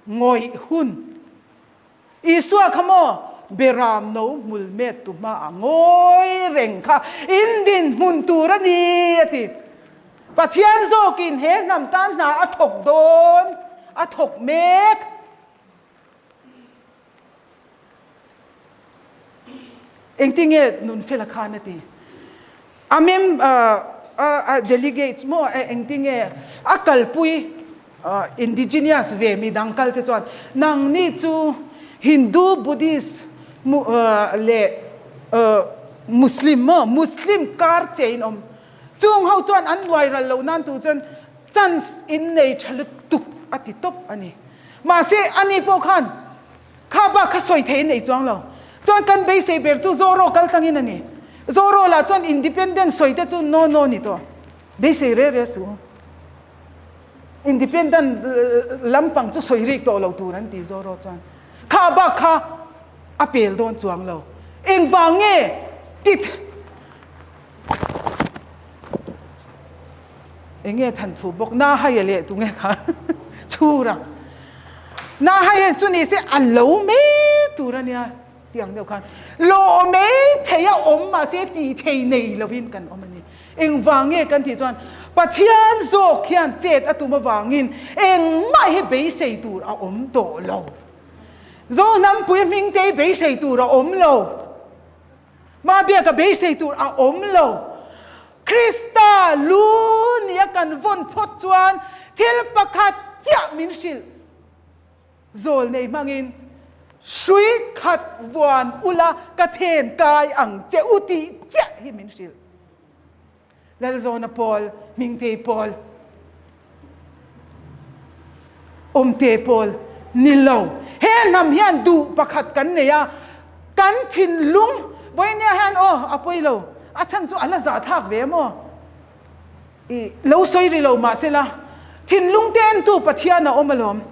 ngawih hun. Isua kha maw Beram no hmul met tu hmaah ngawi reng kha in dinhmun tur a ni a ti. Pathian zawkin he hnam tan hna a thawk dawn, a thawk mek. Engtinge Nunfela khan a ti? A mem a delegates maw engtinge a kalpui indigenous ve midang kal te chuan nangni chu Hindu, Buddhist leh Muslim maw Muslim kar che in awm chung ho chuan an nuai ral lo nan tu chuan chance in nei tha lutuk a ti tawp a ni. Mahse ani pawh khan Kha bak kha sawi thei nei chuang lo. Chuan kan beisei ber chu Zoro kal tlangin a ni. Zoro lah chuan independent sawi te chu no no ni tawh. Beisei re re suh. Independent lampang chu sawi rik tawh lo tur an ti Zoro chuan. Kha bak kha a pel dawn chuang lo. Engvang nge tit Enge than thu bawk na haia leh tu nge kha chhura na haia chu ni se a lo mai tur ania tiang deuh khan lawh mai thei a awm mahse tih thei nei lovin kan awm ani engvang nge kan tih chuan Pathian zawk hian chet a tum avangin engmah hi beisei tur a awm tawh lo Zohnampui hming te hi beisei tur a awm lo. Mahbiaka beisei tur a awm lo. Krista lu nia kan vawn phawt chuan thil pakhat chiah min hrilh. Zawl nei hmangin hrui khat vuan ula ka then kai ang che u tih chiah hi min hrilh. Lalzawna pawl, Hmingtei pawl, Awmte pawl ni lo. He hnam hian duh pakhat kan nei a, kan thinlung vawinia hian aw a pawi lo, a chhan chu a la zahthlak ve maw? I lo sawi ri lo mahsela thinlung te entu Pathian a awm alawm.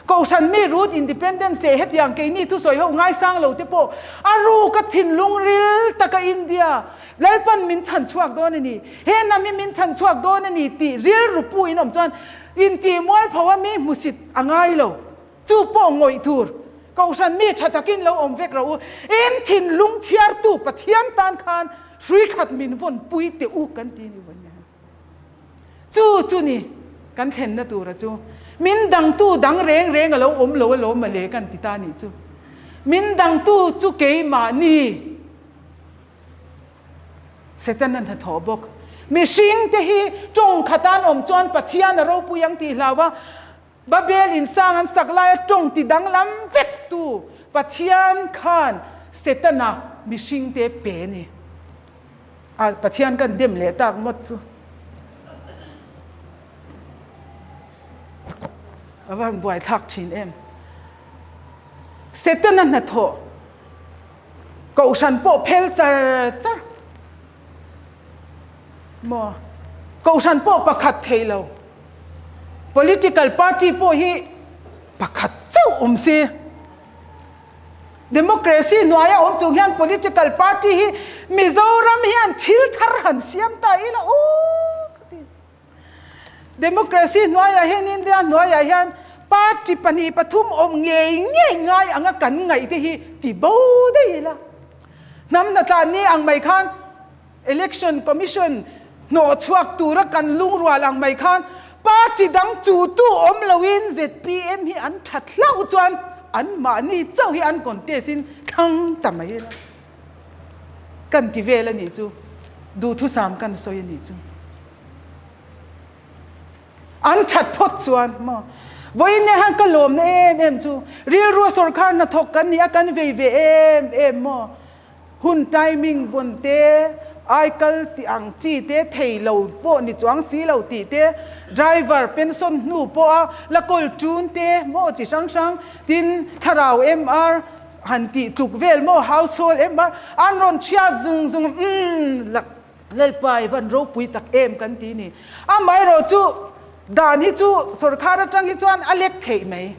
Kohhran mi Ruth Independence leh hetiang keini thusawi ho ngaisang lo te pawh a ruka thinlung ril taka India Lalpan min chhan chhuak dawn a ni, he hnam hi min chhan chhuak dawn a ni tih rilru pu in awm chuan intih mualpho a mi hmusit a ngai lo. Chu pawh ngawih tur. Kohhran mi tha takin lo awm vek rawh u. In thinlung chhiartu Pathian tan khan hrui khat min vawn pui teh u kan ti ni vawiin hian. Chu chu ni kan thlenna tura chu min dangtu dang reng reng a lo awm lo alawm mawle kan ti ta nih chu. Min dangtu chu keimahni Setana hnathawh bawk. Mihringte hi tawng khatan awm chuan Pathian a ropui ang tih hlau a, Babel insang an sak laia tawng ti danglam vek tu Pathian khan Setana mihringte pe a ni. A Pathian kan dem leh tak ngawt chu. A va han buaithlak thin em. Setana hnathawh Kohhran pawh phel char char maw? Kohhran pawh pakhat thei lo. Political party pawh hi pakhat chauh awm se. Democracy hnuaia awm chung hian political party hi Mizoram hian thil thar han siam ta ila aw ka ti. Democracy hnuaiah hian India hnuaiah hian party 2 3 awm ngei ngei ngai anga kan ngaih te hi ti bo daih ila. Hnam hnatlan ni ang mai khan Election Commission hnawh chhuak tura kan lungrual ang mai khan party dang chu tu awm loin zpm hi an that hlauh chuan anmahni chauh hi an contest in thlang ta mai ila. Kan ti vel a nih chu. Duhthusam kan sawi a nih chu. An that phawt chuan maw. Vawiin nia hian ka lawmna em em chu rilrua sawrkar hnathawk kan ni a kan vei ve em em maw. Hun timing vawn te, aikal tih ang chi te, thei lo pawh ni chuang si lo tih te, driver pension hnu pawha la kawl tun te maw chi hrang hrang tin thlarau MR han tih tluk vel maw household MR an rawn chhiat zung zung umm Lalpa i van ropui tak em kan ti ni. Amaherawh chu dan hi chu sawrkhar atang hi chuan a lek theih mai.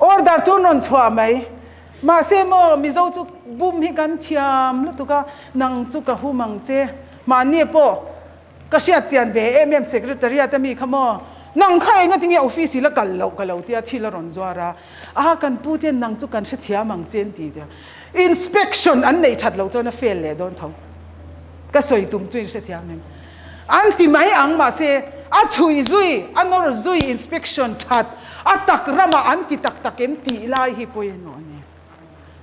Order chu an rawn chhuah mai. Mahse maw Mizo chu bum hi kan thiam lutuk a, nang chu ka hum ang che. Mahni pawh ka hriat chian ve em em secretariat a mi kha maw, nang kha enga tinge office i la kal loh ka lo tia thil a rawn zuar a, a kan pu ten nang chu kan hrethiam ang che an ti tia. Inspection an neih that loh chuan a fail leh dawn tho. Ka sawi tum chu in hrethiam em? An ti mai ang mahse a chhui zui, a nawr zui inspection that a tak ramah an ti tak tak em tih lai hi pawimawh a ni.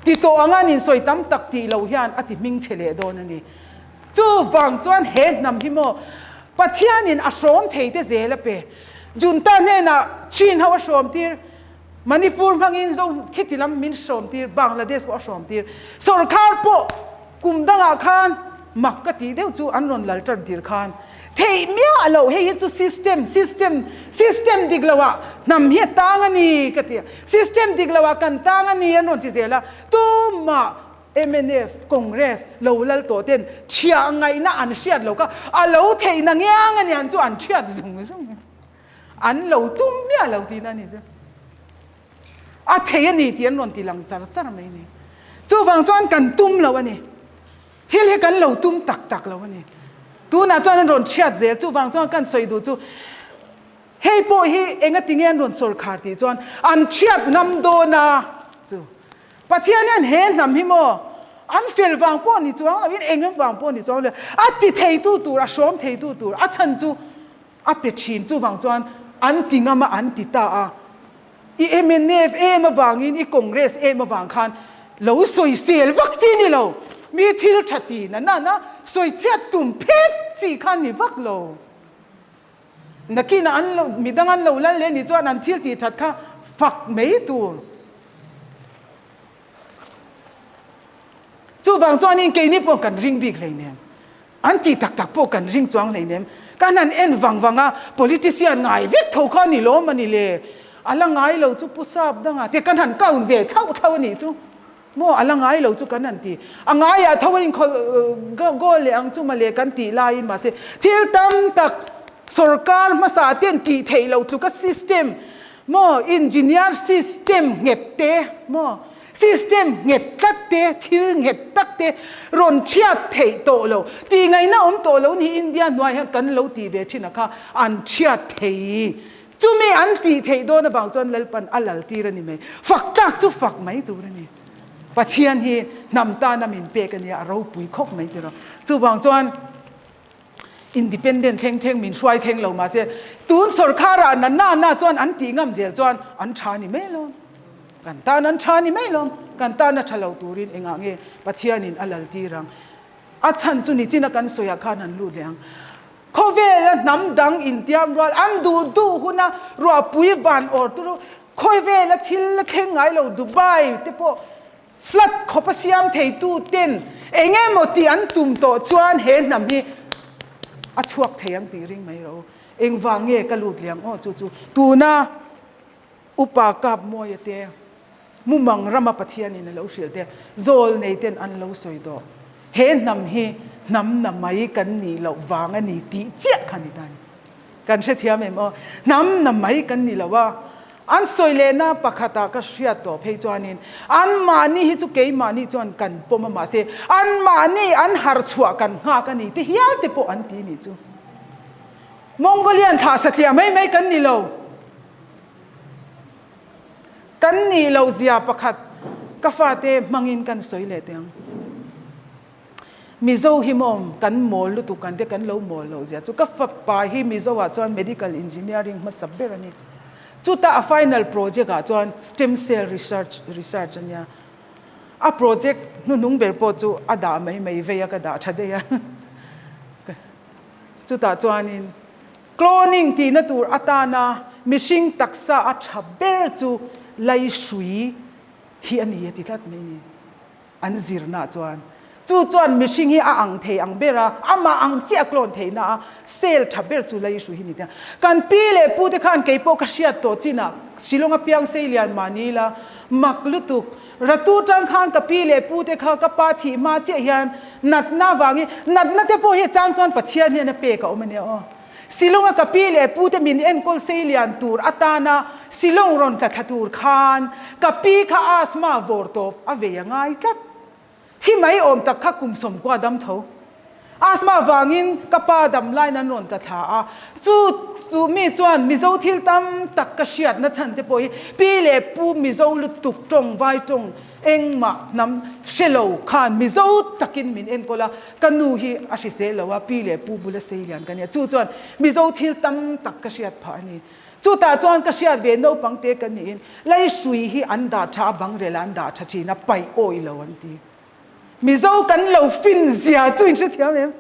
Ti tawh anga an insawi tam tak tih loh hian a ti hmingchhe leh dawn a ni. Chuvang chuan he hnam hi maw Pathianin a hrawm thei te zel a pe. Junta hnenah Chin ho a hrawm tir. Manipur hmangin zo khiti lam min hrawm tir, Bangladesh pawh a hrawm tir. Sorkar pawh kum dangah khan mak ka tih deuh chu an rawn lal tan tir khan theih miah loh hei hi chu system, system, system dik loah hnam hi a tang a ni ka ti a. System dik loah kan tang a ni an rawn ti zel a, tumah mnf, Congress lo lal tawh ten chhiah ngaihna an hriat lo kha a lo theihna ngiang a niang chu an hriat zung zung. An lo tum miah lo tihna a ni chu. A thei a ni tih an rawn ti lang char char mai a ni. Chuvang chuan kan tum lo a ni. Thil hi kan lo tum tak tak lo a ni. Tunah chuan an rawn chhiat zel. Chuvang chuan kan sawi duh chu hei pawh hi enga tinge an rawn sawrkhar tih chuan an chhiat ngam dawn a chu. Pathian hian he hnam hi maw an fel vang pawh ni chuang lo in eng vang pawh ni chuang lo a ti theitu tur a hrawm theitu tur a chhan chu A pe thin chuvang chuan an ti ngam a an ti ta a. I mnf em avangin i Congress em avang khan lo sawisel vak chi ni lo. Mi thil tha ti na na na sawichhiat tum phet chi khan ni vak lo. Nakinah an lo midang an lo lal leh ni chuan an thil tih that kha fak mai tur. Chuvang chuanin keini pawh kan ring bik hleinem. An tih tak tak pawh kan ring chuang hleinem. Kan han en vang vang a, politician ngai vek tho kha a ni lawm a ni le. A la ngai lo chu Pu Sap danga te kan han count ve thlauh thlauh a nih chu. Maw a la ngai lo chu kan han ti. A ngaiah tho a inkhawlh goal leh ang chu mawle kan tih laiin mahse thil tam tak sorkar hmasa ten tih theih loh tluka system. Maw engineer system nghet te maw system nghet tlat te thil nghet tak te rawn chhiat theih tawh lo tih ngaihna awm tawh lo ni India hnuai hian kan lo tih ve thin a kha an chhiat thei chumi an tih theih dawn avang chuan Lalpan a lal tir a ni mai fak tlak chu fak mai tur a ni Pathian hi hnam tana min pek a nia a ropui khawp mai tiraw chuvang chuan Independent thleng thleng min hruai thleng lo mahse tun sorkar ah na na na chuan an tih ngam zel chuan an tha ni mai lawm. Kan tan an tha ni mai lawm. Kan tan a tha lo turin engah nge Pathian in a lal tir ang. A chhan chu nichin a kan sawi ah khan han lut leh ang. Khawvel a hnam dang intiam rual an duh duh hun a ruahpui van awr tur khawvel a thil la thleng ngai lo Dubai te pawh Flood khawpa siam theitu ten eng emaw tih an tum tawh chuan he hnam hi a chhuak thei ang tih ring mai rawh u. Engvang nge ka lut liang aw chu chu tuna upa kap mawia te mumang rama Pathianin a lo hrilh te zawl nei ten an lo sawi tawh he hnam hi hnam na mai kan nih loh vang a ni tih chiah kha ni ta ni. Kan hrethiam em aw? Hnam na mai kan ni lo a, an sawi lehna pakhatah ka hriat tawh phei chuanin anmahni hi chu keimahni chuan kan pawm a mahse anmahni an harh chhuah kan nghak a ni ti hial te pawh an ti nih chu. Mongolian thlah satliah mai mai kan ni lo. Kan nih loh zia pakhat ka fate hmangin kan sawi leh teh ang. Mizo hi maw kan mawl lutuk kan te kan lo mawl loh zia chu ka fapa hi Mizo ah chuan medical engineering hmasa ber a ni. Chuta a final project ah chuan stem cell research research a nia. A project hnuhnung ber pawh chu a dah mai mai vei a ka dah tha daih a. Chutah chuanin cloning tihna tur atana mihring taksa a tha ber chu laihrui hi a ni a ti tlat mai ni. An zirna chuan chu chuan mihring hi a ang thei ang ber a, amah ang chiah a clone theihna a, cell tha ber chu Laihru hi ni tia. Kan pi leh pu te khan kei pawh ka hriat tawh chinah Shillong a piang sei lian mah ni ila mak lutuk. Ratu tang khan ka pi leh pu te kha ka pa thih hma chiah hian natna vangin natna te pawh hi a chang chuan Pathian hian a pek a awm a nia aw. Silonga ka pi leh pu te min enkawl sei lian tur atana Silong rawn tla thla tur khan ka pi kha asthma vawr tawp a vei a ngai tlat. Thi mai awm tak kha kum sawmkua dam tho. Asthma vangin ka pa dam laiin an rawn tla thla a, chu chu mi chuan Mizo thil tam tak ka hriatna chhan te pawh hi pi leh pu Mizo lutuk tawng vai tawng Engmah hnam hre lo khan Mizo takin min enkawl a, ka nu hi a hrisel lo a, pi leh pu bula sei lian ka nia. Chu chuan Mizo thil tam tak ka hriat phah a ni. Chutah chuan ka hriat ve naupang te ka niin Laihrui hi an dah tha a, bangrel ah an dah tha thin a, paih awih lo an ti. Mizo kan lo fin zia chu in hrethiam em?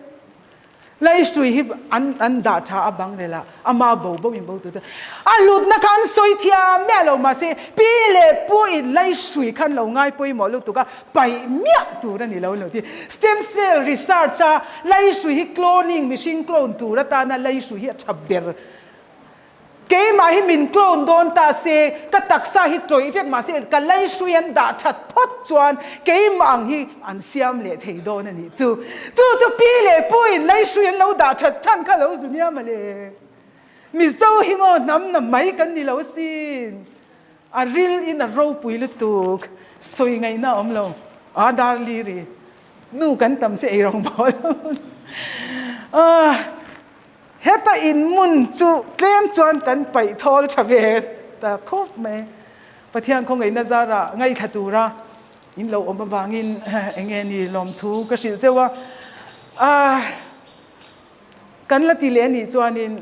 Laihrui hi an an dah tha a bang rel a, ama bo bo in bo tur chuan a hlutna kha an sawi thiam miah lo mahse pi leh pu in laihrui kha an lo ngai pawimawh lutuk a, paih miah tur a ni lo lo ti. Stem cell research a laihrui hi cloning mihring clone tur atana laihrui hi a tha ber. Keimah hi min clone dawn ta se, ka taksa hi tawih vek mahse ka laihrui an dah that phawt chuan keimah ang hi an siam leh thei dawn a nih chu. Chu chu pi leh pu in laihrui an lo dah that chhan kha lo zu nia mawle. Mizo hi maw hnam na mai kan ni lo asin. A ril in a ropui lutuk, sawi ngaihna a awm lo. Aa dar li ri, nu kan tam si eirawng bawl. Aah. Heta inhmun chu tlem chuan kan paih thawl tha ve ta khawp mai. Pathian khawngaihna zarah ngaithla tura in lo awm avangin eng nge ni lawmthu ka hrilh cheu a. Aah kan la ti leh a nih chuanin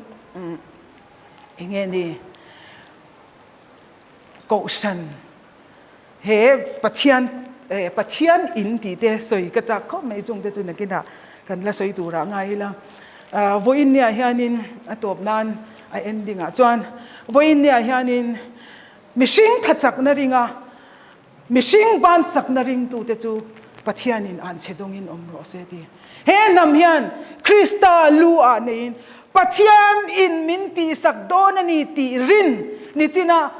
eng nge ni Kohhran He Pathian eh Pathian in tih te sawi ka chak khawp mai chung te chu nakinah kan la sawi turah ngai ila. Ah vawiin nia hianin a tawp nan a ending ah chuan vawiin nia hianin mihring tha chakna ringa mihring ban chakna ringtute chu Pathianin an chhe dawngin awm rawh se ti. He hnam hian Krista lu ah neiin Pathian in min tihsak dawn a ni tih rin nichina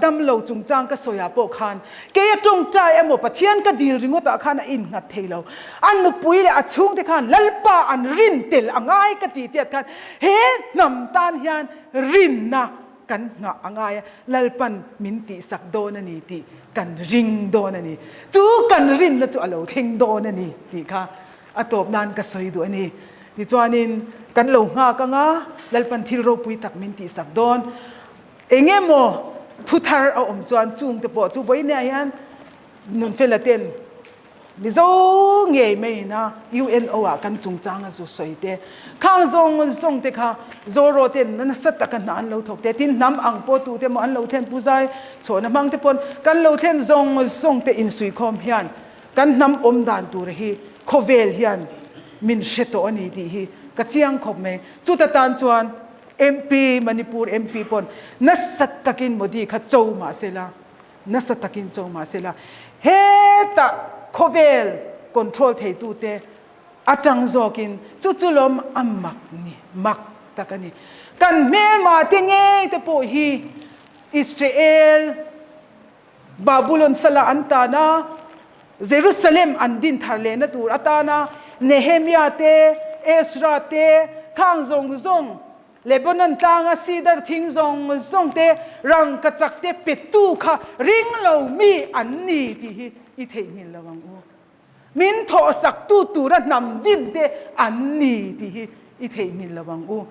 damlo chungchang ka sawi ah pawh khan kei a tawngtai emaw Pathian ka dil ringawt ah khan a innghat thei lo. A nupui leh a chhungte khan Lalpa an rin tel a ngai ka tih tiat khan he hnam tan hian rinna. kan nghah a ngai a, Lalpan min tihsak dawn a ni tih kan ring dawn a ni. Chu kan rinna chu a lo thleng dawn a ni tih kha a tawp nan ka sawi duh a ni. Tichuanin kan lo nghak anga Lalpan thil ropui tak min tihsak dawn. Eng emaw thu thar a awm chuan chungte pawh chu vawiinah hian Nunfela ten Mizo ngei maiin a UNO ah kan chungchang a zu sawi te, khang zawng zawng te kha Zoro ten nasa taka hna an lo thawk te, tin hnam ang pawh tute maw an lo thlen Pu Zai chhawhna hmang te pawn kan lo thlen zawng zawng te insuikhawm hian kan hnam awm dan tur hi khawvel hian min hre tawh a ni tih hi ka chiang khawp mai. Chuta tan chuan MP, Manipur MP pawn nasa takin Modi kha cho mahsela, Nasa takin cho mahsela hetah khawvel control theitute atang zawkin chu chu lawm a mak ni, mak tak a ni. Kan hmelma te ngei te pawh hi Israel, Babulon sala an tan a, Jerusalem an din thar lehna tur atana Nehemia te, Ezra te, khang zawng zawng Lebanon tlanga sidar thing zawng zawng te, rangkachak te petu kha ring lo mi an ni tih hi i theihnghilh lo ang u. Min thawhsaktu tura hnam din te an ni tih hi i theihnghilh lo ang u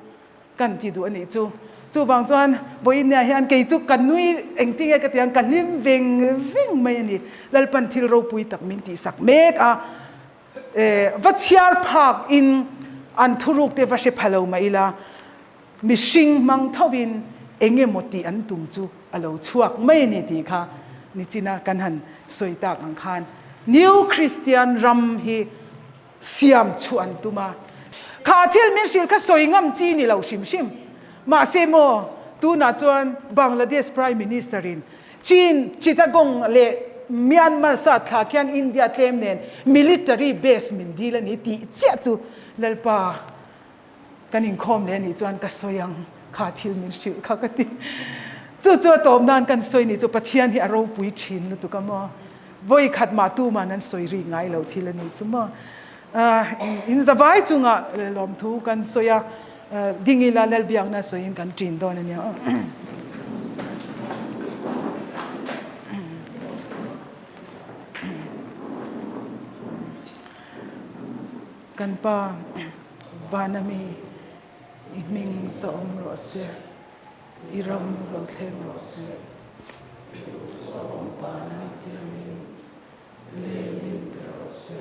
kan ti duh a nih chu. Chuvang chuan vawiinah hian kei chu ka nui engtinge ka ti ang ka hlim veng veng mai a ni. Lalpan thil ropui tak min tihsak mek a. Va chhiar phak in an thuruk te va hre pha lo mah ila, mihring hmang tho in eng emaw tih an tum chu a lo chhuak mai a ni tih kha nichina kan han sawi tak ang khan New Christian ram hi siam chhuah an tum a. Kha thil min hrilh kha sawi ngam chi ni lo hrim hrim. Mahse maw tunah chuan Bangladesh Prime Minister in Chin, Chittagong leh Myanmar sat thla khian India tlem nen military base min dil a ni tih chiah chu Lalpa kan inkhawm leh a nih chuan ka sawi ang kha thil min hrilh kha ka ti. Chu chu a tawp nan kan sawi nih chu Pathian hi a ropui thin lutuk a maw. Vawi khat mah tuman an sawi rik ngai lo thil a nih chu maw. In zavai chungah lawmthu kan sawi a. Ding ila Lalbiakna sawiin kan ṭin dawn a nia. Kan Pa vana mi i hming zawm rawh se, i ram lo thleng rawh se. Zawm vana mi tir angin lei min ti rawh se.